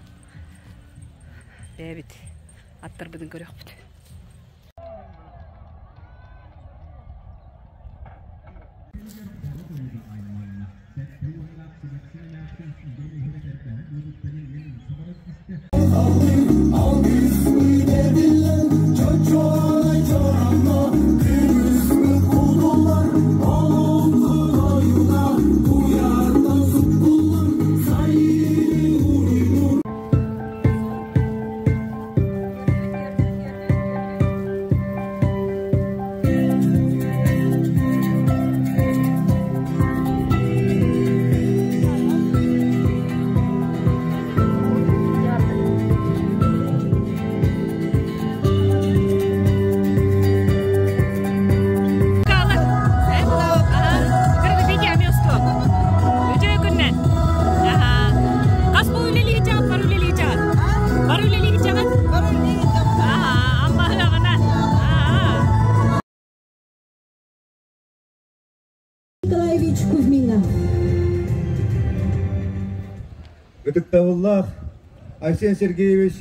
S1: бэйэбит аттарбытын көрүөхпүт.
S22: Николаевич Кузьмина.
S23: Ытыктабыллаах Айсен Сергеевич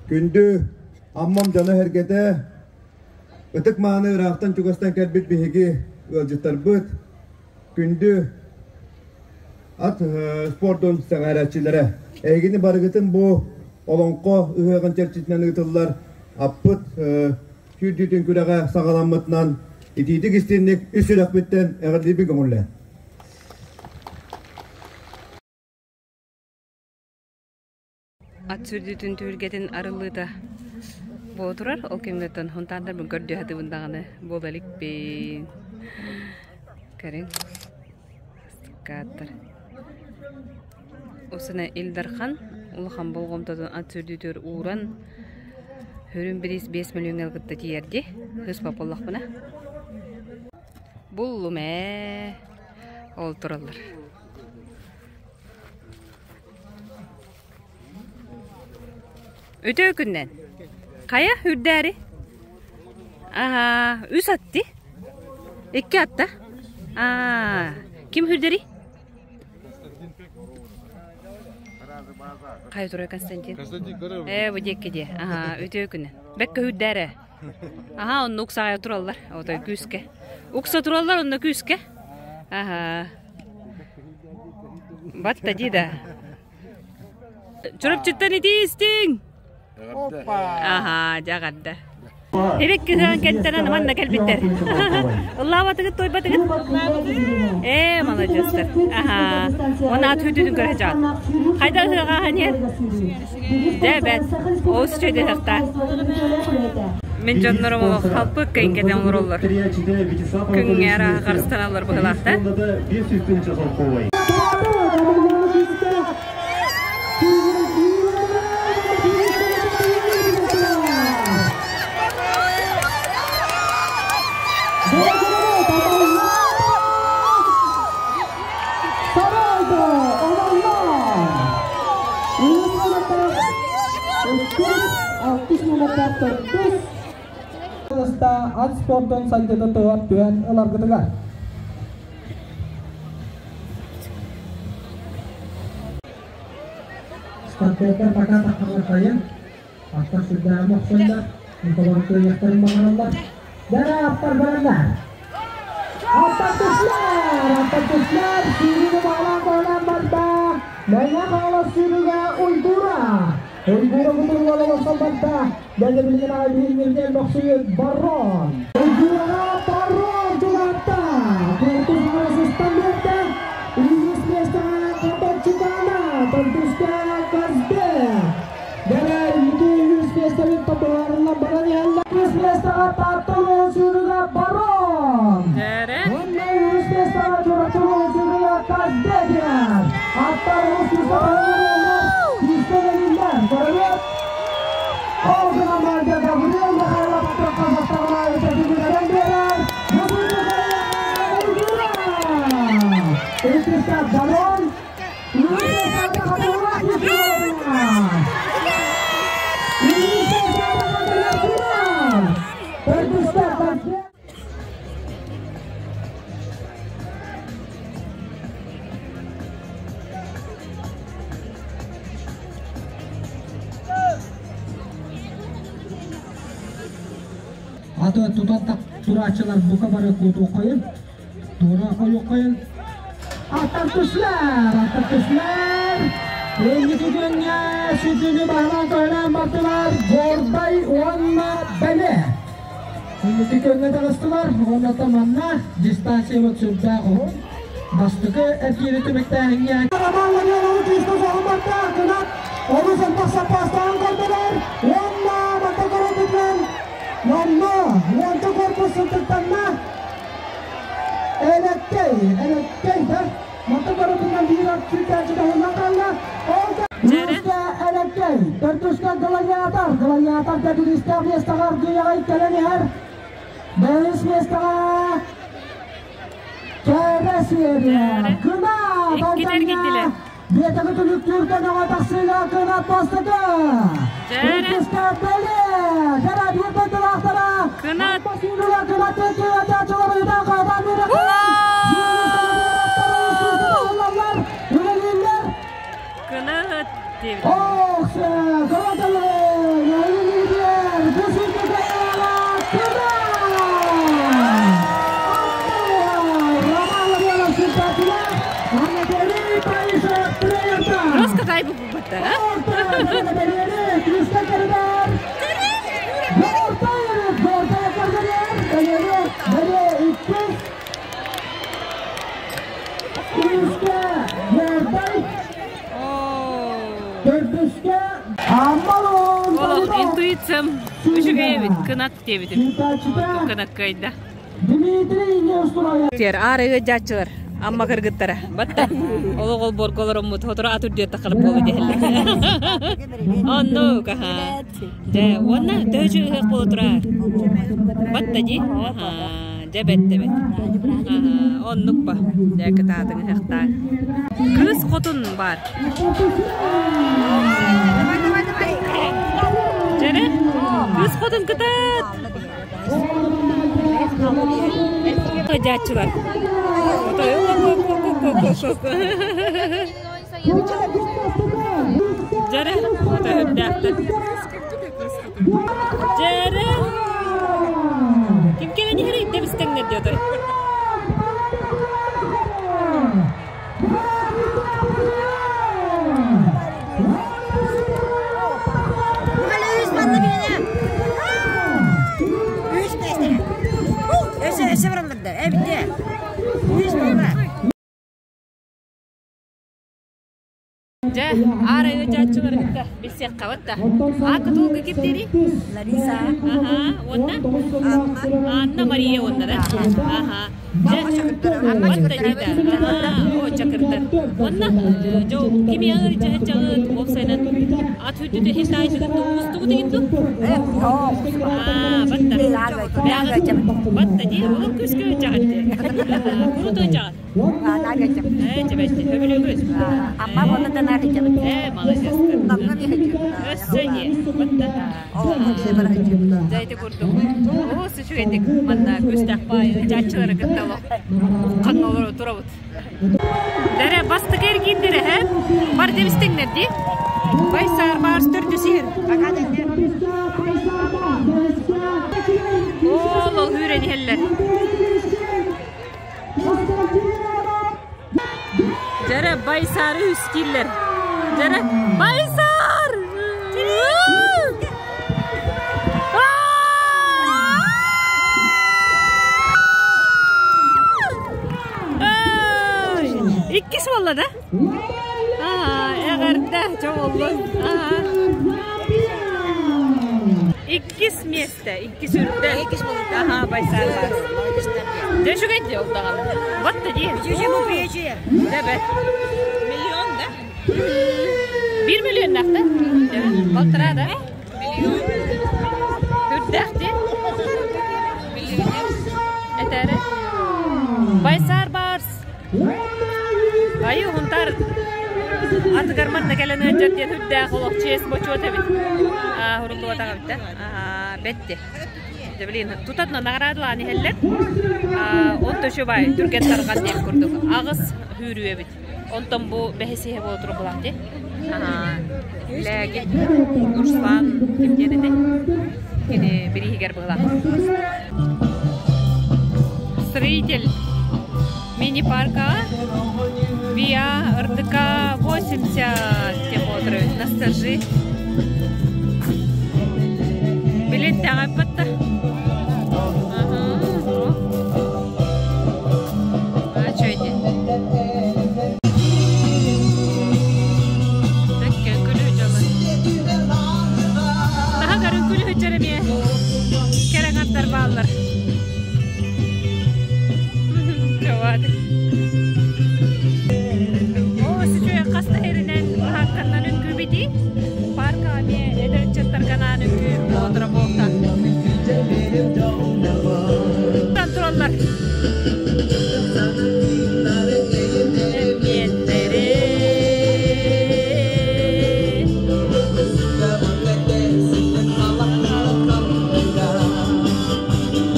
S23: күндү Аммам дьоно-сэргэтэ, ытык мааны ыраахтан чугастан кэлбит биһиги ыалдьыттарбыт, күндү ат спордун сэҥээрээччилэрэ. Эһигини барыгытын бу Олоҥхо ыһыаҕын чэрчитинэн ыытыллар аппыт сүүрдүүтүн күрэҕэ саҕаламмытынан итиитик истинник үс сүрэхпиттэн эҕэрдиибин көҥүллээ.
S1: Ат сүүрдүүтүн түһүлгэтин арыллыыта буола турар. Ол кэмҥэ хонтааннарбын көрдүү сатыыбын даҕаны буола иликпин. Көрүҥ. Астыккааттар. Осуна Ил Дархан улахан болҕомтотун ат сүүрдүүтүгэр ууран Хүрүн бириис 5 мөлүйүөҥҥэ кытта тиийэрди. Хыыс буоллахпына. Буллум ээ. Ол тураллар. Үтүө күннэн. Хайа үрдээри? Аха, үс атты. Икки атта. Аа, ким үрдэри? Хайа турар Константин? Ээ, бу диэки дии. Аха, үтүө күннэн. Бэккэ үрдээрэ. Аха, онно уксаҕа тураллар. Отой күүскэ. Укса тураллар онно күүскэ. Аха. Батта дии да. Чурапчыттан итии истиҥ! Аха, дьаҕарда. Эрик кыһан кэнтэнэн манна кэлбиттэр. Ыллаабатыгыт, тойбатыгыт? Ээ, маладьыастар. Аха. Уонна ат хүтүтүн көрө сылдьаҕыт. Хайда ыһыаҕа ханьыр? Дьэ, бэт. Олус үчүгэй ыһыахтаа. Мин дьоннорум олох халпык кэҥкэтэн олороллор. Күҥҥэ арааһы харыстаналлар быһыылаах да.
S22: Ат спордун сайдыытын туһугар түһэн ыларгытыгар. Волонтердар пока таххарайын. Аттар сүрдээҕин охсоннор, Николай кыайыахтарын баҕараллар. Дара аттар бараннар. Аттар түслэр, аттар түслэр, сүүрүүнү баҕалаан баҕалаан барда. Мэҥэ Хаҥалас сүүрүүгэ Уйгура. Уйгура кутуруга олорсон барда. Дьэ билигин аҕай биһиҥҥирдиэн бохсуйут Барон. Уйгураҕа Барон чугаһатта. Корпус сыстан биэрдэ. Үһүс миэстэҕэ Хабарчукана, төрдүскэ Казбек. Дьэ ити үһүс миэстэбит быһаарыллан баран иһэллэр. Үһүс миэстэҕэ Таатта улууһун сүүрүгэ Барон. Уонна үһүс миэстэҕэ Чурапчы улууһун сүүрүгэ Казбек иһэр. Аттар үһүс күүскэ баран күүскэ үлэлииллэр. Көрөбүт. Ол гынан барда Гаврил Михайлов Казахстаҥҥа үтэтигинэн биэрэр. Иккисте Барон. Аты тутан турааччылар бука бары куотуоххайын, туора ойуоххайын. Аттар түслэр, аттар түслэр. Инники күҥҥэ сүдүнү баһылаан көһөлөөн бардылар Гордай уонна Бэлэ. Инники күҥҥэ таҕыстылар уонна манна дистанциябыт сүрдээх уһун. Бастакы эргиири түмүктээһиҥҥэ Роман Ларионову күүскэ соһон барда, кынат олус элбэх саппаастааҕын көрдөрөр уонна манта көрөрбүтүнэн манна уонча корпус сылтыктанна. Элэккэй, элэккэй да манта көрөрбүтүнэн биир ат сүүрдээччи таһыллан хаалла. Ол да Үһүскэ элэккэй, төрдүскэ гладиатор, гладиатор да бириистээх миэстэҕэ аргыйаҕай кэлэн иһэр. Бэһис миэстэҕэ Кэрэ сиэрэ, кынат
S1: Иккитэр
S22: Биэтэги түлүктүүртэн оҕо тахсыыга кынат бастакы. Иккискэ бэлиэ, кэрэ биир дойдулаахтара.
S1: Кынат.
S22: Кынат кыатааччылар ыытан хаатан
S1: Кынат диэбит.
S22: Ох,
S1: Роска кайбы бубаттар, а? Олох интуициям үчүгэй эбит, кынат диэбитим. Кынат кыайда. Тер аарыгы дьааччылар Амма кыргыттара. Батта. Олох ол борго олороммут хоторо ат үрдүө тахарып буолу диһэллэр. Онну каха. Дьэ, уонна төһөчү ыһыах буола турар. Батта ди. Аха. Дьэ бэт бэт. Аха, оннук ба. Дьэ кытаатыҥ ыһыахтаан. Кыыс хотун бар. Дьэрэ, кыыс хотун кытаат. Дьааччылар. Дьэрэ, өтөһүрдээхтэр. Дьэрэ! Ким кэлэн иһэрий тэбистэҥнэр диэтой. Дьэ, аар ыалдьааччылары кытта билсиэххэ да. Аакка тугу киптири?
S13: Лариса.
S1: Аха, уонна? Анна Мария уонна да? Аха. Дьэ, Амма чакырдар. О, чакырдар. Уонна дьо кими ыалдьааччыгыт уопсайынан ат хүттүтэ хитаайдыгыт уустугут игин Аа, батта. Батта дии, ол күскө ыалдьаҕыт. Курут ыалдьаҕыт. Ээ, чэбэччи, хөбүлүгүт.
S13: Амма буолла наадычабыт.
S1: Ээ, молодецтар. Өссө не, батта. Дьэ, ити курдук. Оо, үчүгэйдик манна күстээх баайы дьааччылары кытта олох уххан олоро турабыт. Дәрә бастык эргиндер эһэ. Бар дебистеңнер ди. Байсар барс төрдү сир. Ол ол хүрен иһэллэр. Дәрә Байсары үстиллер. Дәрә Байсар! Иккис буолла да? Эҕэрдэ, чоҕуллун. Иккис миэстэ, иккис үрдэ. Иккис буолла. Аха, Байсар бар. Дьэ үчүгэй дии ол даҕаны. Вот да дии. Да бэт. Миллион да? Бир миллионнаах да? Полтора да? Миллион. Үрдээх дии. Этээрэ. Байсар Барс. Айы Хунтар атыгар манна кэлэн ыалдьар диэн үрдээх олох чиэс бочуот эбит. Хуруллубатах эбит да. Бэтти. Дьэ блин, тутатына наҕараадалаан иһэллэр. Онто үчүгэй түргэн тарҕан диэн курдук. Аҕыс хүүрүү эбит. Онтон бу бэһис иһэ буола турбулаах дии. Лээгит Руслан ким диэн этэй? Кини бирииһигэр быһылаах. Строитель мини-парка ВИА РДК 80 деп отыр Настажи. Билет даҕайппатта. Бааллар. Оо, сүчүө хас да эринэн хаакканнан үҥкүүбүтүй. Парка эмиэ эдэр ыччаттарга анаан үҥкүү боотура буолта. Тураллар.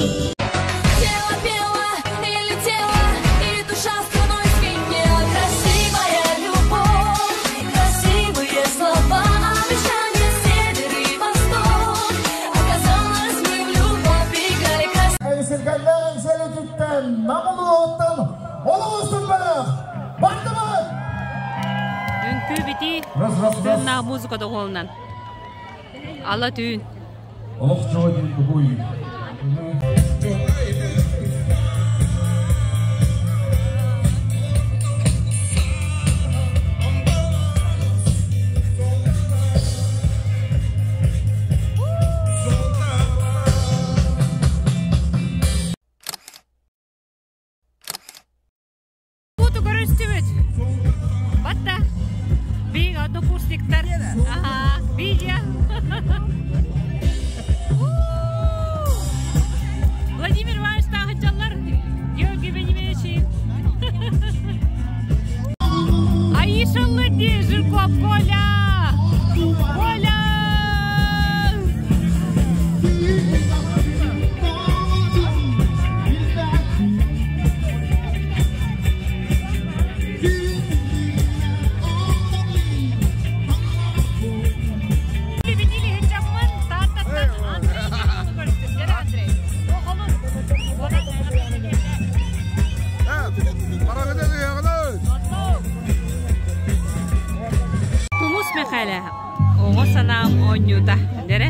S2: Тело пело и летело, и душа струной звенела. Красивая любовь, красивые слова, обещания север и восток. Оказалось, мы в любовь играли.
S3: Сиргэллээн сэлэтиттэн, намылуоттан, олуустун бэлэх! Бардыбыт!
S1: Үҥкүү битии тыыннаах музыка доҕуһуолунан. Ала түүн.
S3: Олох дьоҕо диэн тугуй?
S1: Куту көрүстүбүт. Батта. Биир однокурсниктар. Ага, видео. Владимир Иванович тааһычаллар. Георгий Вениаминович. Аиша Лыди, Жирков Коля! Коля! Тумус Мэхээлэ оҕо санаам оонньуута дэрэ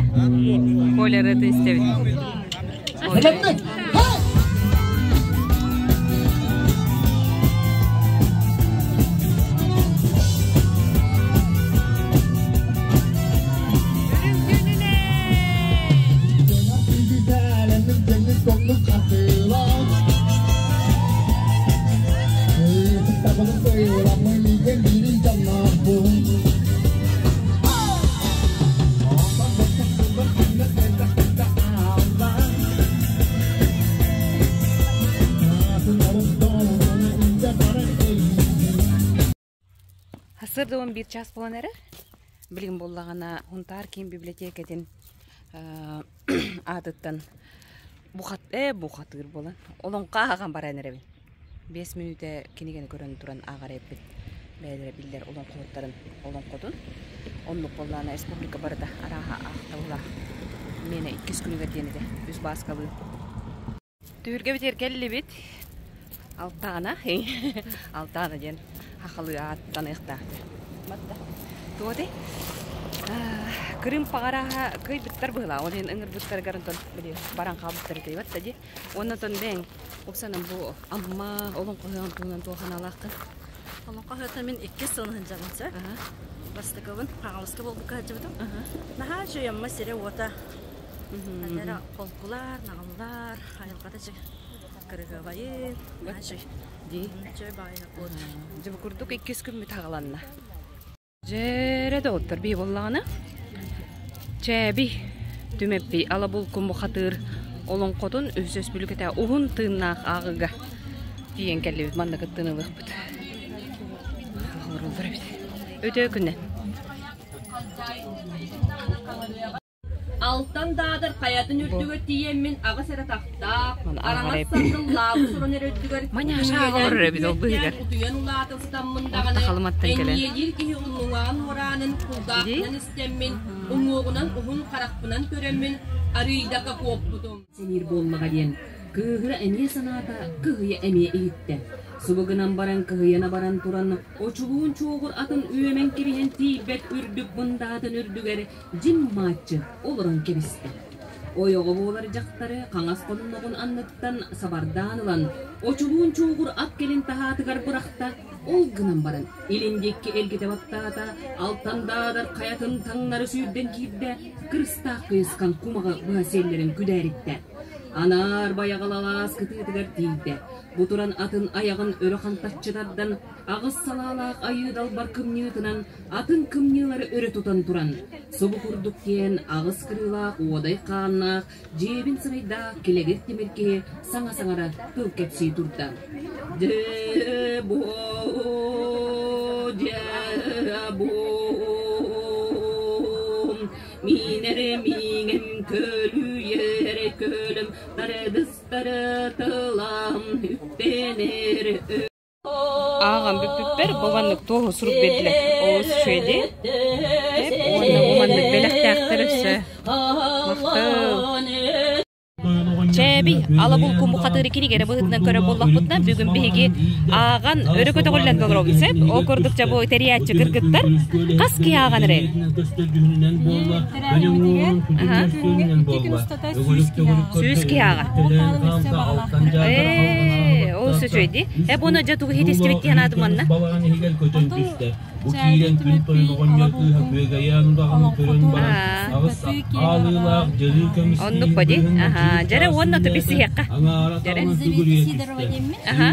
S1: Коля ырыатын истэбит. Сырда 11 час буолан эрэр. Билигин буоллаҕына Хунтаар киин библиотекатын аатыттан бухат, э, бухатыыр буолан олоҥхо ааҕан баран эрэбин. 5 мүнүүтэ кинигэни көрөн туран ааҕар эбиппит. Бэйэлэрэ биллэр олоҥхоһуттарын олоҥхотун. Оннук буоллаҕына республика барыта арааһа аахтабылаах. Миэнэ иккис күнүгэр диэн этэ. Үс бааскалыы. Түһүлгэбитигэр кэллибит. Алтаана. Алтаана диэн хахалыы ааттаныахтаах. Батта. Туоти. Крым паҕарааһа кыайбыттар быһылаах. Ол иһин ыҥырбыттарыгар онтон били баран хаалбыттар этэ батта дии. Уонна онтон бэйэҥ Оксана бу Амма олоҥхоһуон туһунан туох санаалааххын?
S4: Олоҥхоһуота мин иккис сылын сылдьабын сэр. Бастакыбын Хаҥаласка буолбукка сылдьыбытым. Наһаа үчүгэй Амма сирэ-уота. Ханна эрэ холкулар, наҕыллар, айылҕата кырыгабайын. Наһаа үчүгэй.
S1: Дии.
S4: Үчүгэй баҕайы уот.
S1: Дьэ бу курдук иккис күммүт аҕаланна. Дьээрэ доҕоттор бии буоллаҕына Чээби Түмэппий Алабулкум бухатыыр олоҥхотун үһүс өспүлүкэтэ уһун тыыннаах ааҕыыга тиийэн кэллибит манна кыттыыны ылыахпыт. Олороллор эбит. Өтөө күннэн.
S5: Алтан Даадар хайатын үрдүгэр тиийэммин аҕыс эрэ тахтаах, араҥас сандал лаабы суран эрэ үрдүгэр утуйан улаата сытаммын даҕаны эниэлиир киһи уҥуоҕун уораанын кулгаахпынан истэммин, уҥуоҕунан уһун харахпынан көрөммүн арыыйдака куоппутум.
S1: Сэниир буоллаҕа диэн кыыһыра эмиэ санаата, кыһыйа эмиэ иһиттэ. Субу гынан баран кыһыйана баран туран, очулуун чуоҕур атын үөмэн кэбиһэн тиийбэт үрдүк мындаатын үрдүгэр дьиҥ мааччы олорон кэбистэ. Ойоҕо буолар дьахтары хаҥас хонноҕун анныттан сабардаан ылан, очулуун чуугур ат кэлин таһаатыгар бырахта, ол гынан баран илин диэки эргитэ баттаата, алтан даадар хайатын таҥнары сүүрдэн киирдэ, кырыстаах кыйысхан кумаҕы быһа сиэллэрин күдээриттэ. Анаар байаҕал алаас кытыытыгар тиийдэ. Бу туран атын айаҕын өрө хантаччы тардан, аҕыс салаалаах айыы далбар кымньыытынан атын кымньыылары өрө тутан туран, субу курдук диэн аҕыс кырыылаах уодай хааннаах, дьиэбин сырайдаах килэгир тимир киһи саҥа-саҥара тыл кэпсии турда. Дьэ бу, дьэ бу, миинэр мииҥин көлүйэр көлүм, тарыдыстары тылам үктэнэр Ааҕан бүппүппэр бу маннык туоһу сурук биэрдилэр. Олус үчүгэй дии. Уонна бу маннык бэлэхтээхтэр өссө. Махтал. Чээбий, ала булкун бухатыыры кинигэрэ быһыытынан көрөр буоллахпытына, бүгүн биһиги ааҕан өрө көтөҕүллэн толоробут сөп. Ол курдук дьэ бу тэрийээччи кыргыттар хас киһи ааҕан эрэ? Сүүс киһи ааҕар. Ээ, ол үчүгэй дии. Э, буну дьэ тугу иһитистибит диэн ааты манна?
S10: Бу киирэн күн тойон оҕонньор кыыһа күөгэйээн удаҕаны көрөн баран, аҕыс аалыылаах дьарыы көмүс
S1: Оннук боди. Аха, дьэрэ уонна тубиссиһиэххэ.
S10: Аҥаара
S1: Дьэрэ.
S10: таҥнан түгүрүйэ түстэ.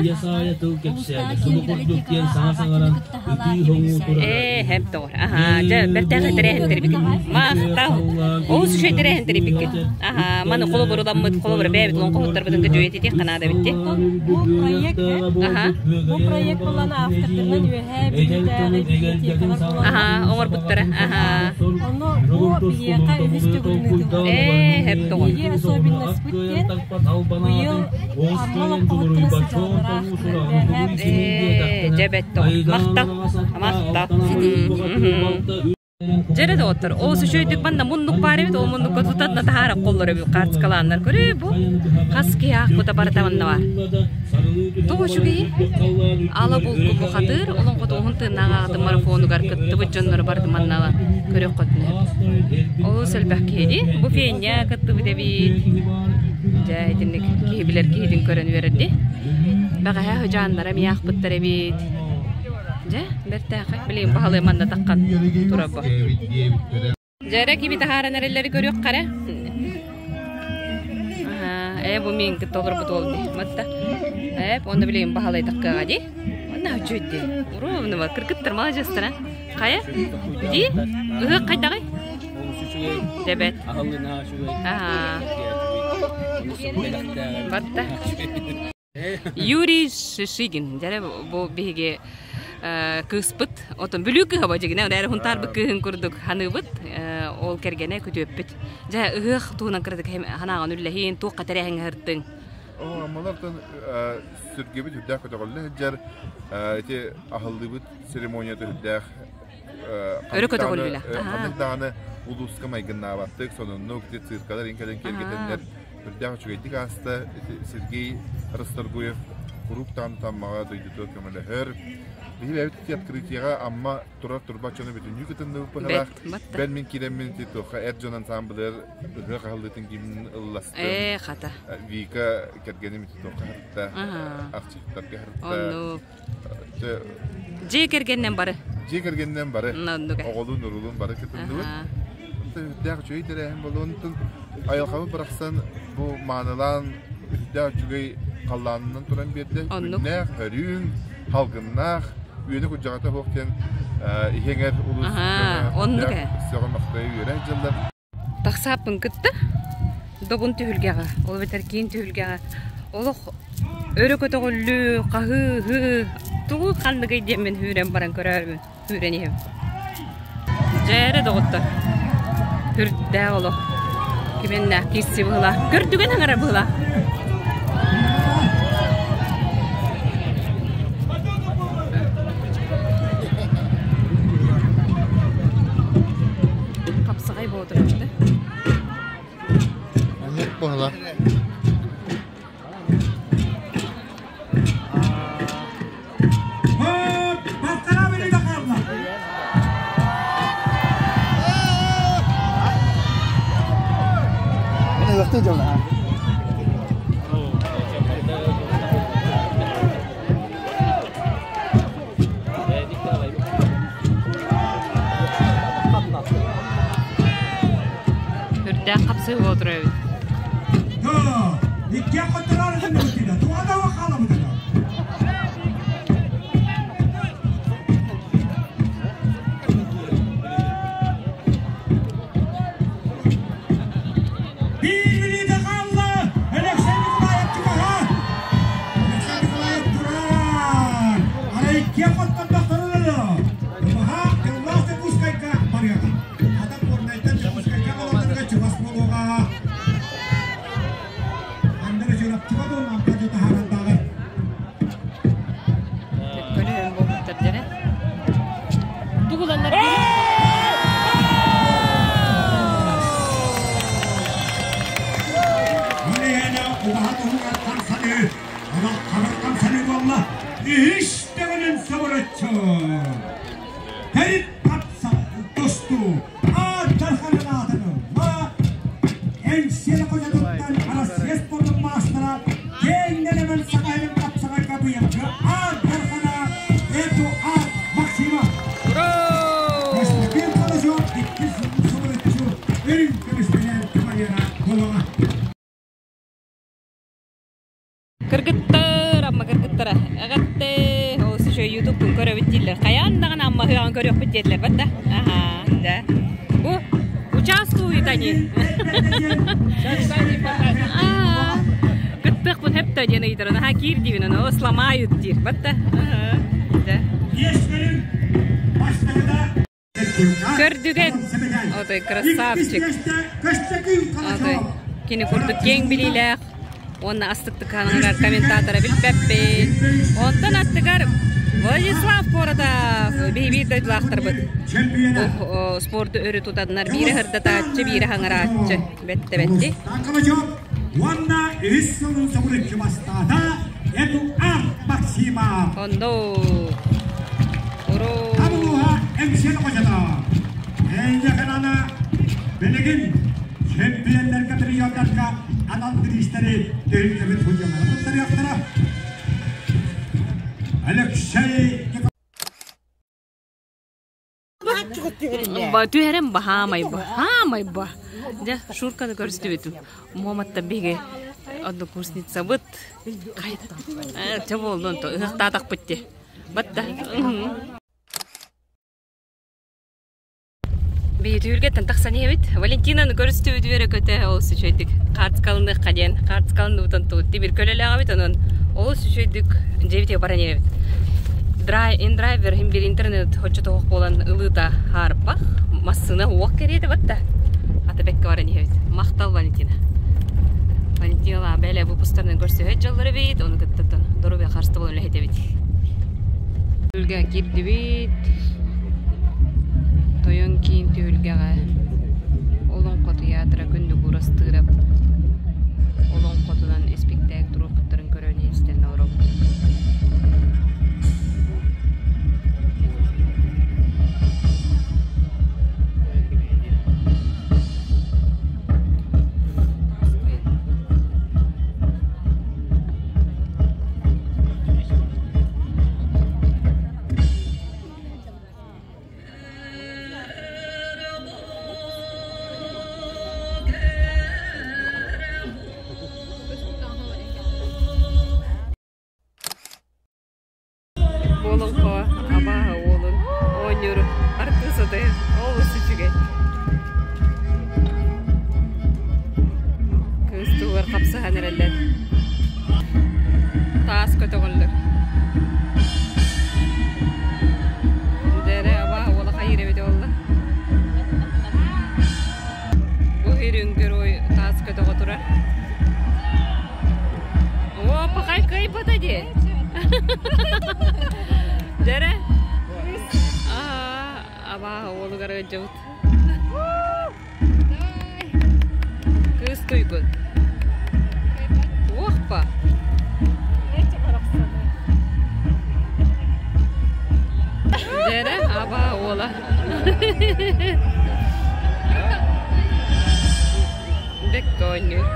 S10: Сыыйа-саайа тыл кэпсээтэ, субу курдук диэн саҥа саҥаран, ытыы-хоҥуу турара.
S1: Ээ, хэп тоҕор. Аха, дьэ, бэртээхэй тэрээһин тэрийбиккит. Махтал. Олус үчүгэй тэрээһин тэрийбиккит. Аха, маны холобуруламмыт, холобура бэйэбит олоҥхоһуттарбытын кытта ханаада битти.
S16: Бу проект,
S1: Аха.
S16: бу проект буолан автордарынан үөһээ Бүлүүтээҕи библиотекалар буолаллар.
S1: Аха, оҥорбуттара. Аха.
S16: Ону бу биһиэхэ үһүс төгүлүн ыытыллар.
S1: Ээ, хэп тоҕор.
S16: Биһиги особенностьпыт диэн быйыл Амма олоҥхоһуттара сыдьааллараах үөһээ
S1: Ээ, дьэ бэт тоҕор. Махтал. Махтал. Дьэрэ доҕоттор, ол үчүгэйдик манна муннук баар эбит, ол муннукка тутан таһаара холлор эбит хаартыскалааннар. Көрү бу хас киһи аахпыта барыта манна баар. Тоҕо үчүгэйи? Ала булку бухатыыр, олоҥхото уһун тыыннаах аҕатын марафонугар кыттыбыт дьоннору барыта манна көрүөххүтүн сөп. Олус элбэх киһи дии. Бу Феня кыттыбыт эбит. Дьэ, итинник киһи билэр киһитин көрөн үөрэр дии. Бэҕэһээ хыдьааннара эмиэ аахпыттар эбит. Дьэ, бэртээхэй. Билигин баһылай манна таххан турар бу. Дьэрэ кими таһааран эрэллэри көрүөххэ эрэ. Ээ, бу миин кытта олорбут уол дии. Матта. Ээ, онно билигин баһылай таккаҕа дии. Онно үчүгэй Уруумнума кыргыттар маладьыастар Хайа? Дии? Ыһыах хайдаҕый? Дебет. Аа. Батта. Юрий Шишигин, дьэрэ бу биһиги кыыспыт, отон Бүлүү кыыһа бо дьигинэ, эрэ хунтаарбыт кыыһын курдук ханыыбыт, ол кэргэнэ күтүөппүт. Дьэ, ыһыах туһунан кыратык ханааҕын үллэһиин, туохха тэрээһиҥҥэ сыртыҥ?
S6: О, аммалартан сүргэбит үрдээх көтөҕүллэ сылдьар. Ити аһыллыбыт церемонията үрдээх
S1: Өрө көтөҕүллүлэ.
S6: Ханнык даҕаны улууска майгыннаабаттык, сонуннук, ити циркалар иҥ кэлэн киэргэтэннэр үрдээх үчүгэйдик ааста. Ити Сергей Расторгуев куруук даҕаны Таммаҕа дойдутугар көмөлөһөр. Биһи бэйэбит ити открытиеҕа Амма турар турбат дьоно бүтүннүү кытынныбыт быһалаах. Бэл мин киирэммин ити туохха эр дьон ансаамбылыгар ыһыах аһыллыытын гимнин ылластым.
S1: Ээ, хата.
S6: Вика кэргэним ити туохха харытта, арчыһыттарга харытта.
S1: Оннук. Дьиэ кэргэнинэн бары.
S6: Дьиэ кэргэнинэн бары. Оҕолуун, уруулуун бары кытынныбыт. Үрдээх үчүгэй тэрээһин буолуон айылҕабыт барахсан бу маанылаан үрдээх үчүгэй халлаанынан туран биэрдэ. Күннээх, өрүүн, халгыннаах, үөнэ курдьаҕата суох диэн иһиҥэр улуус
S1: оннук ээ.
S6: Сөҕө-махтайа үөрэ сылдьаллар.
S1: Тахсааппын кытта добун түһүлгэҕэ, ол эбэтэр киин түһүлгэҕэ олох өрө көтөҕүллүү, хаһыы-ыһыы, тугу ханныгый диэммин үүрэн баран көрөөрүбүн үүрэн иһэбин. Дьээрэ доҕоттор, үрдээх олох кимэннээх киирси быһыылаах, көрдүгэн аҥара быһыылаах. Хапсаҕай боотур эбит да.
S20: Оннук быһыылаах.
S1: Үрдээх хапсыы боотур эбит. Көлөһөн буолбуттар дьэрэ. Тугуланнар Кыргыттар, Амма кыргыттара, эҕэрдэ, ол үчүгэй ютуб-кун көрөбүт дииллэр. Хайаан даҕаны Амма ыһыаҕын көрүөхпүт диэтилэр бат да. Аха, да. Бу участвуют они. Кыттыахпын хөптө диэн ыйытар. Наһаа киир диибин, ону сломают диир. Бат да. Да. Көрдүгэн, отой красавчик. Отой кини курдук киэҥ билиилээх уонна астыктык ханаҥар комментатора билбэппин. Онтон аттыгар Владислав Коротов биһи биир дойдулаахтарбыт. Бу спорду өрө тутаннар биирэ сырдатааччы, биирэ хаҥырааччы. Бэтте бэтти.
S3: Уонна үһүс сылын соҕуруччу бастаата Эдуард Максимов.
S1: Ондо. Уро.
S3: Табылуха Эҥсиэн хожото. Эйэхэнана билигин чемпионнарга приемнарга анал бириистэри түһүлгэбит судьялара туттарыахтара. Алексей
S1: Түһэрэн баһаамай баһаамай ба. Дьэ, Шурканы көрүстүбүтүм. Муоматтан биһиги однокурсницабыт. Чэ буоллун то ыһыктаатахпыт дии. Батта. Биһи түһүлгэттэн тахсан иһэбит. Валентинаны көрүстүбүт үөрэ көтө олус үчүгэйдик хаартыскалыныахха диэн. Хаартыскаланныбытын туут тимир көлөлөөҕүбүт онон олус үчүгэйдик дьиэбитигэр баран иһэбит. Индрайвер иһин биир интернет оччотоох буолан ылыыта хаарбах, массыына уох кэриэтэ батта. Ата бэккэ баран иһэбит. Махтал Валентина. Валентина бэлэ выпустарынан көрсөһө дьоллор эбит, ону кыттаттан доруобуйа харыстабыл үлэһитэбит. Түһүлгэ киирдибит. Тойон киин түһүлгэҕэ Олоҥхо тыйаатыра күндү Курастыырап олоҥхотунан испиктээк туруорбуттарын көрөн истэн олоробут. Олоҥхо абааһы уолун оонньуур артыысата олус үчүгэй. Кыыс туһугар хапсыһан эрэллэр. Таас көтөҕөллөр. Дэрэ абааһы уола хайыыр эбитэ буолла. Бу үрүҥ герой таас көтөҕө турар. О, пахай кыайбата дии. Дэрэ. Абааһы уолугар ыалдьыбыт. Кыыс туйгун. Уохпа. Дэрэ, абаа уола. Бэккэ оонньуур.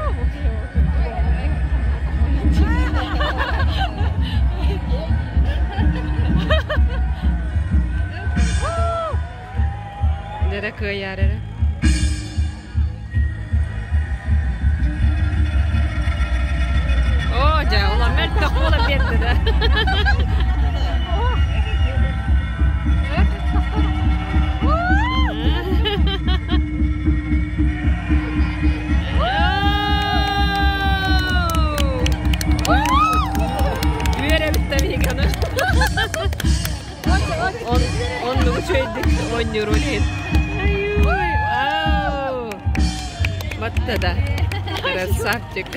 S1: Дэрэ кыайаар эрэ. Оо, дьэ, улам мөлтөх буола биэрдэ да. Үөрэбит да биһиги аны. Оннук үчүгэйдик оонньуур иһин. Батта да. Красавчик.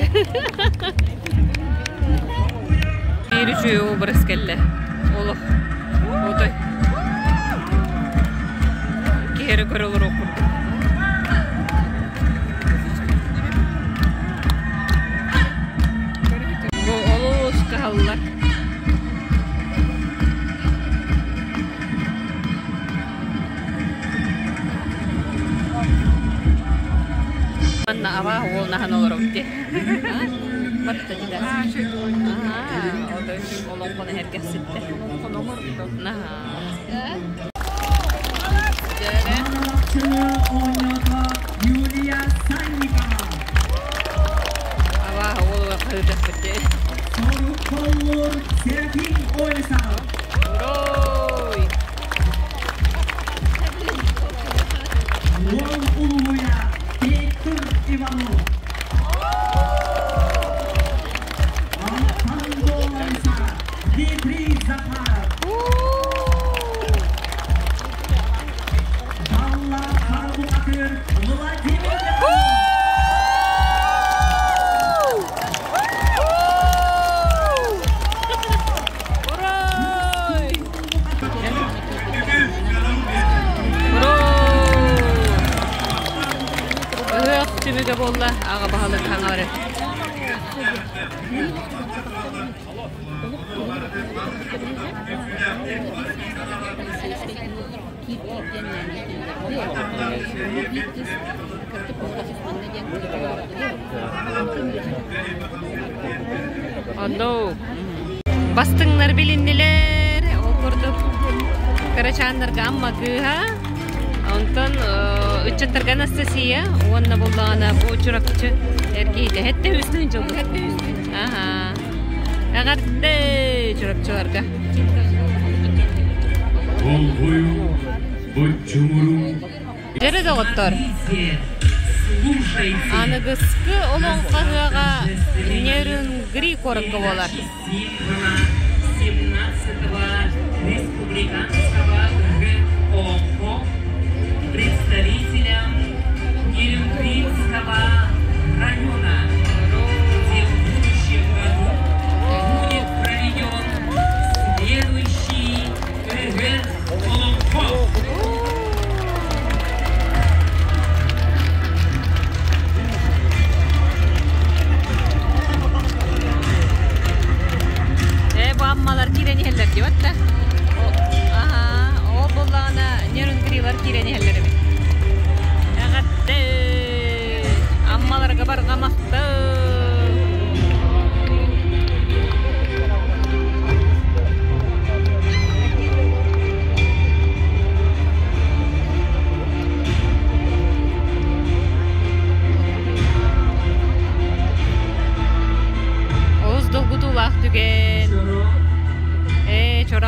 S1: Биир үчүгэй образ кэллэ. Олох. Отой. Киһи эрэ көрө олоруох курдук. Бу олус кыһаллар. Манна абаа уол наһан олоробут дии. Батта дии Олоҥхону эһэргэхситтэ.
S22: Юлия Санникова.
S1: Абаа уолугар хаһыытыахпыт дии.
S22: Сорукколлуур Серафим Олесов.
S1: Урой!
S22: Уол улууя Петр Иванов. Алтан Долайса Дмитрий Захаров. Далла Карабукатыр Владимир
S1: Ыһыах түмүгэ буолла, аҕа баһылык хаҥалары. Онно бастыҥнар билиннилэр, ол курдук кырачааннарга Амма кыыһа, онтон ыччаттарга Анастасия уонна буллаҕына бу Чурапчы эргиитэ хэттэ үстүн дьылбыт. Аха. Эҕэрдэ Чурапчыларга.
S10: Болҕойуҥ, боччумуруҥ.
S1: Дьэрэ доҕоттор, аныгыскы олоҥхо ыһыаҕа Нерюнгри куоракка буолар.
S10: Республиканского ГОХО представителям Нерюнгринского района.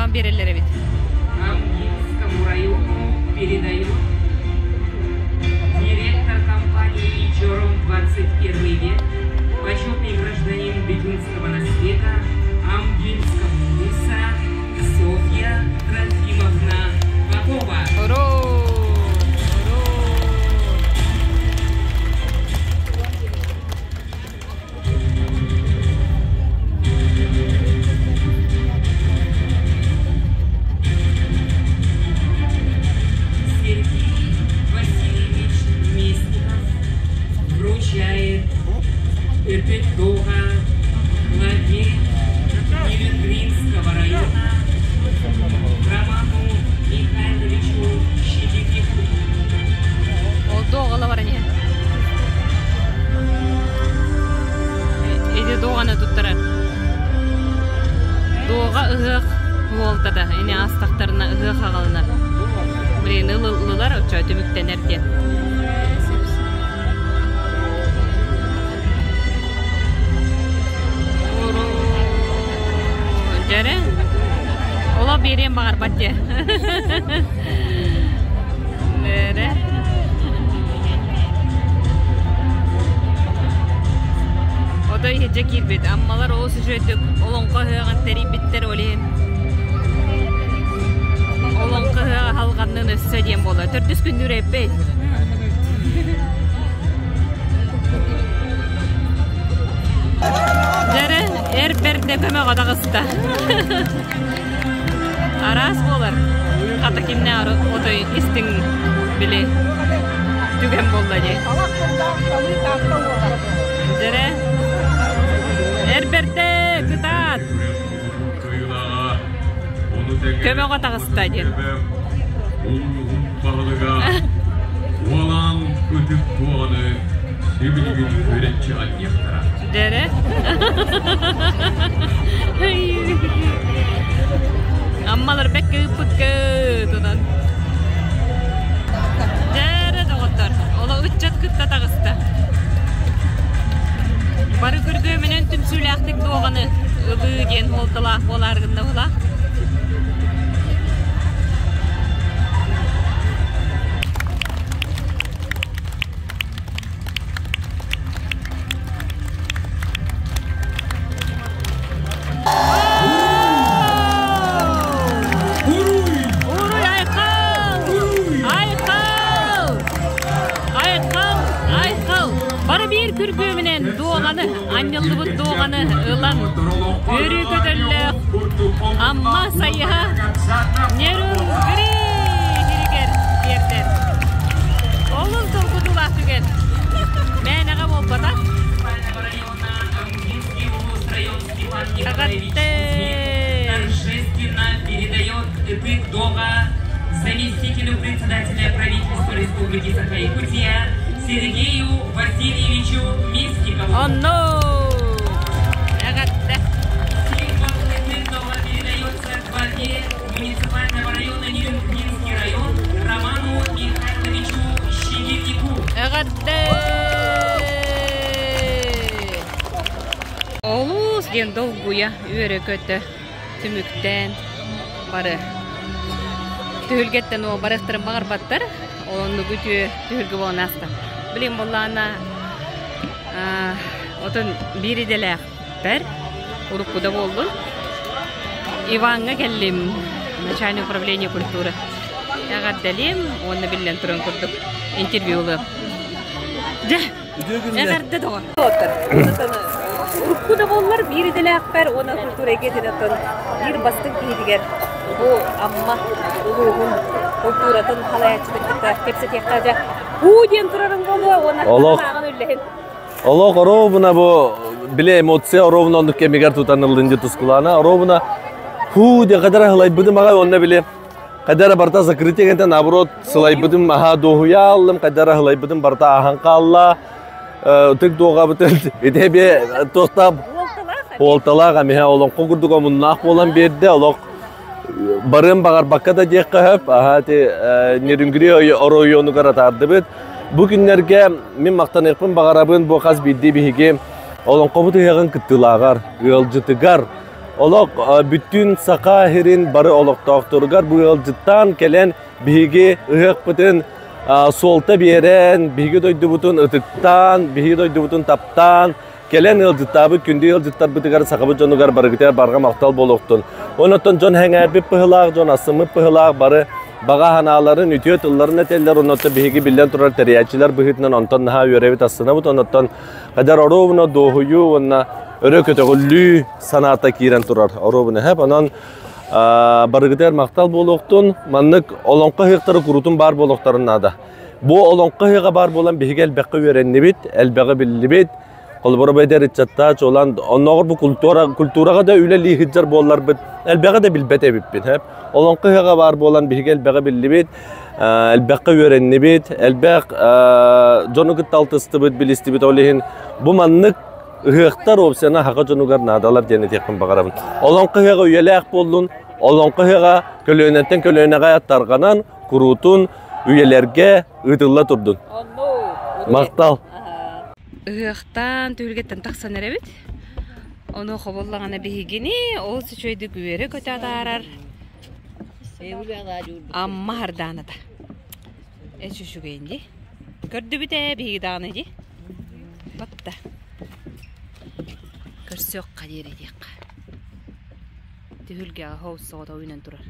S1: Ааҕан биэрэллэр эбит.
S8: Амгинскому району передает директор компании «Чором 21 век», почетный гражданин Бетюнского наследа Амгинского улуса Софья Трофимовна Попова.
S1: Ура!
S8: Сергей Васильевич Местников вручает Ытык Дога главе Нерюнгринского района Роману Михайловичу Щебетику.
S1: Ол дуоҕала баран иһэн. Ити дуоҕаны туттарар. Дуоҕа ыһыах уолтата ини аастахтарына ыһыах аҕалынар. Блин, ылыллылар оччо түмүктэнэр диэн. Дьэрэ, оло биэриэн баҕарбат диэ. Эрэ. Отой иһирдьэ киирбит. Аммалар олус үчүгэйдик олоҥхо ыһыаҕын тэрийбиттэр ол иһин олоҥхо ыһыаҕа халҕаннын өссө диэн буолла. Төрдүс күннүүр эппэй. Дьэрэ, эр бэрдэ көмөҕө таҕыста. Араас буолар. Хата кимнээҕэр отой истиҥ били түгэн буолла дии. Дьэрэ, эр бэрдэ кытаат! Көмөҕө таҕыста диэн.
S11: Уолан ытык туоҕаны сибилигин күөрэччи анньыахтара.
S1: Дьэрэ. Аммалар бэккэ ыыппыккыт онон. Дьэрэ доҕоттор, оло ыччат кытта таҕыста. Бары күргүөмүнэн түмсүүлээхтик дуоҕаны ылыы диэн суолталаах буолаар гынна була. Уруй Айхал! Айхал! Айхал! Айхал! Бары биир күргүөмүнэн дуоҕаны, анньыллыбыт дуоҕаны ылан, үөрүү көтөллөөх Амма сайыһа Нерюнгри иһигэр тиэрдэр. Олус долгутуулаах түгэн. Мээнэҕэ буолбатах.
S8: Торжественно передает Ытык Дога заместителю председателя правительства Республики Саха-Якутия Сергею Васильевичу Местникову.
S1: Онно! Эҕэрдэ!
S8: Символ Ытык Дога передается главе муниципального района Нерюнгринский район Роману Михайловичу Щегельнику.
S1: Эҕэрдэ! Олус диэн долгуйа үөрэ-көтө түмүктээн бары түһүлгэттэн ол барыахтарын баҕарбаттар. Ол оннук үтүө түһүлгэ буолан ааста. Билигин буоллаҕына отон биир идэлээхпэр урукку да буоллун Иваҥҥа кэллим начальник управления культуры эҕэрдэлиэм уонна биллэн туран курдук интервью ылыам. Дьэ, эҕэрдэ доҕор. Урукку да буоллар биир идэлээхпэр уонна культура эйгэтин оттон биир бастыҥ киһитигэр бу Амма улууһун культуратын халайааччытын кытта кэпсэтиэххэ дьэ уу диэн турарым буолуо уонна
S12: Олох
S1: санааҕын үллэһин.
S12: Олох оруобуна бу били эмоция оруобуна оннук кэмигэр тутаныллын дии тускулаана оруобуна хуу диэ кадара хылайбытым аҕай онно били кадара барта закрытие гэнтэн наоборот сылайбытым аһаа дуоһуйа аллым кадара хылайбытым барта ааһан хаалла ытык дуоҕабытын ити эбиэ туохтаах буолталаах эмиһэ олоҥхо курдук омуннаах буолан биэрдэ олох барыан баҕарбакка да диэххэ сөп аһаа ити Нерюнгри оройуонугар атаардыбыт бу күннэргэ мин махтаныахпын баҕарабын бу хас биирдии биһиги олоҥхобут ыһыаҕын кыттыылааҕар ыалдьытыгар. Олох бүттүүн Саха сирин бары олохтоохторугар бу ыалдьыттаан кэлэн биһиги ыһыахпытын суолта биэрэн, биһиги дойдубутун ытыктаан, биһиги дойдубутун таптаан, кэлэн ыалдьыттаабыт күндү ыалдьыттарбытыгар сахабыт дьонугар барыгытыгар барҕа махтал буолуохтун. Онон дьон сэҥээрбит быһыылаах, дьон астыммыт быһыылаах бары баҕа санааларын, үтүө тылларын этэллэр. Онон биһиги биллэн турар тэрийээччилэр быһыытынан онтон наһаа үөрэбит, астынабыт. Онон хадар оруобуна дуоһуйуу уонна өрө көтөҕүллүү санаата киирэн турар оруобуна хэп. Онон барыгытыгар махтал буолуохтун. Маннык олоҥхо ыһыахтара куруутун баар буолуохтарын наада. Бу олоҥхо ыһыаҕа баар буолан биһиги элбэххэ үөрэннибит, элбэҕи биллибит. Холобура бэйдэр ыччаттаа чуолаан оннооҕор бу культура культураҕа да үлэлии сылдьар буолларбыт элбэҕи да билбэт эбиппит. Олоҥхо ыһыаҕа баар буолан биһиги элбэҕи биллибит, элбэххэ үөрэннибит, элбэх дьону кытта алтыстыбыт, билистибит. Ол иһин бу маннык ыһыахтар уопсайынан саха дьонугар наадалар диэн этиэхпин баҕарабын. Олоҥхо ыһыаҕа үйэлээх буоллун, олоҥхо ыһыаҕа көлүөнэттэн көлүөнэҕэ тарҕанан, куруутун үйэлэргэ ыытылла турдун. Махтал.
S1: Ыһыахтаан түһүлгэттэн тахсан эрэбит. Ону хобуллаҕына биһигини ол үчүгэйдик үөрэ-көтө атаарар Амма Хардааната. Эч үчүгэйин дии. Көрдүбүт ээ биһиги даҕаны дии. Батта. Көрсүөххэ диэри диэххэ. Түһүлгэҕэ хоус соҕото үүнэн турар.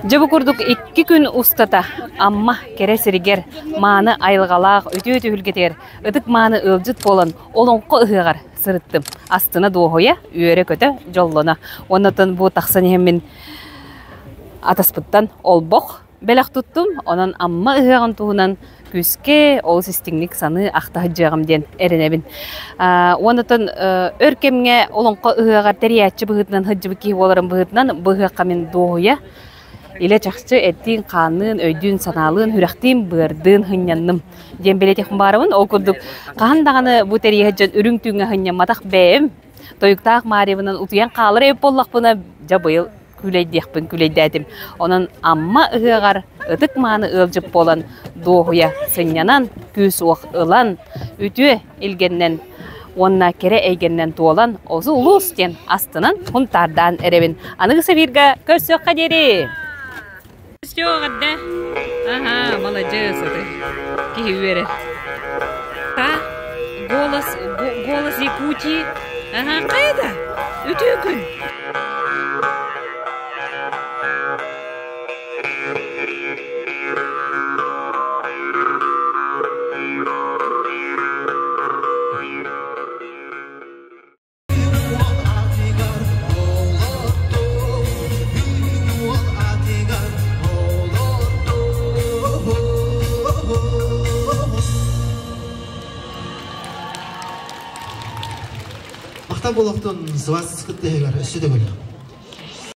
S1: Дьэ бу курдук икки күн устата Амма кэрэ сиригэр мааны айылҕалаах үтүө түһүлгэтигэр ытык мааны ыалдьыт буолан олоҥхо ыһыаҕар сырыттым. Астына дуоһуйа, үөрэ-көтө, дьоллоно. Уонна бу тахсан иһэммин атаспыттан олбох бэлэх туттум. Онон Амма ыһыаҕын туһунан күүскэ олус истиҥник саныы ахта сылдьыаҕым диэн эрэнэбин. Уонна өр кэмҥэ олоҥхо ыһыаҕар тэрийээччи быһыытынан сылдьыбыт киһи буоларым быһыытынан бу ыһыахха мин дуоһуйа илэ чахчы эттиин-хаанныын, өйдүүн-санаалыын, сүрэхтиин-быардыын сынньанным диэн бэлиэтиэхпин баарабын. Ол курдук хаһан даҕаны бу тэрийэ сылдьан үрүҥ түүҥҥэ сынньамматах бэйэм тойуктаах Маарыйабынан утуйан хаалар эбит буоллахпына, дьэ быйыл күүлэйдиэхпин күүлэйдээтим. Онон Амма ыһыаҕар ытык мааны ыалдьыт буолан дуоһуйа сынньанан, күүс-уох ылан, үтүө илгэннэн уонна кэрэ эйгэннэн туолан Озу улуус диэн астынан хунтаардаан эрэбин. Аныгы сабиирга көрсүөххэ диэри! Все, Ага, молодец, это. Киһи үөрэр. Та, голос, голос Якутии. Ага, хайда? Үтүө күн.
S7: Махтал буолуохтун сыбаас кыттыһыгар өссө төгүл.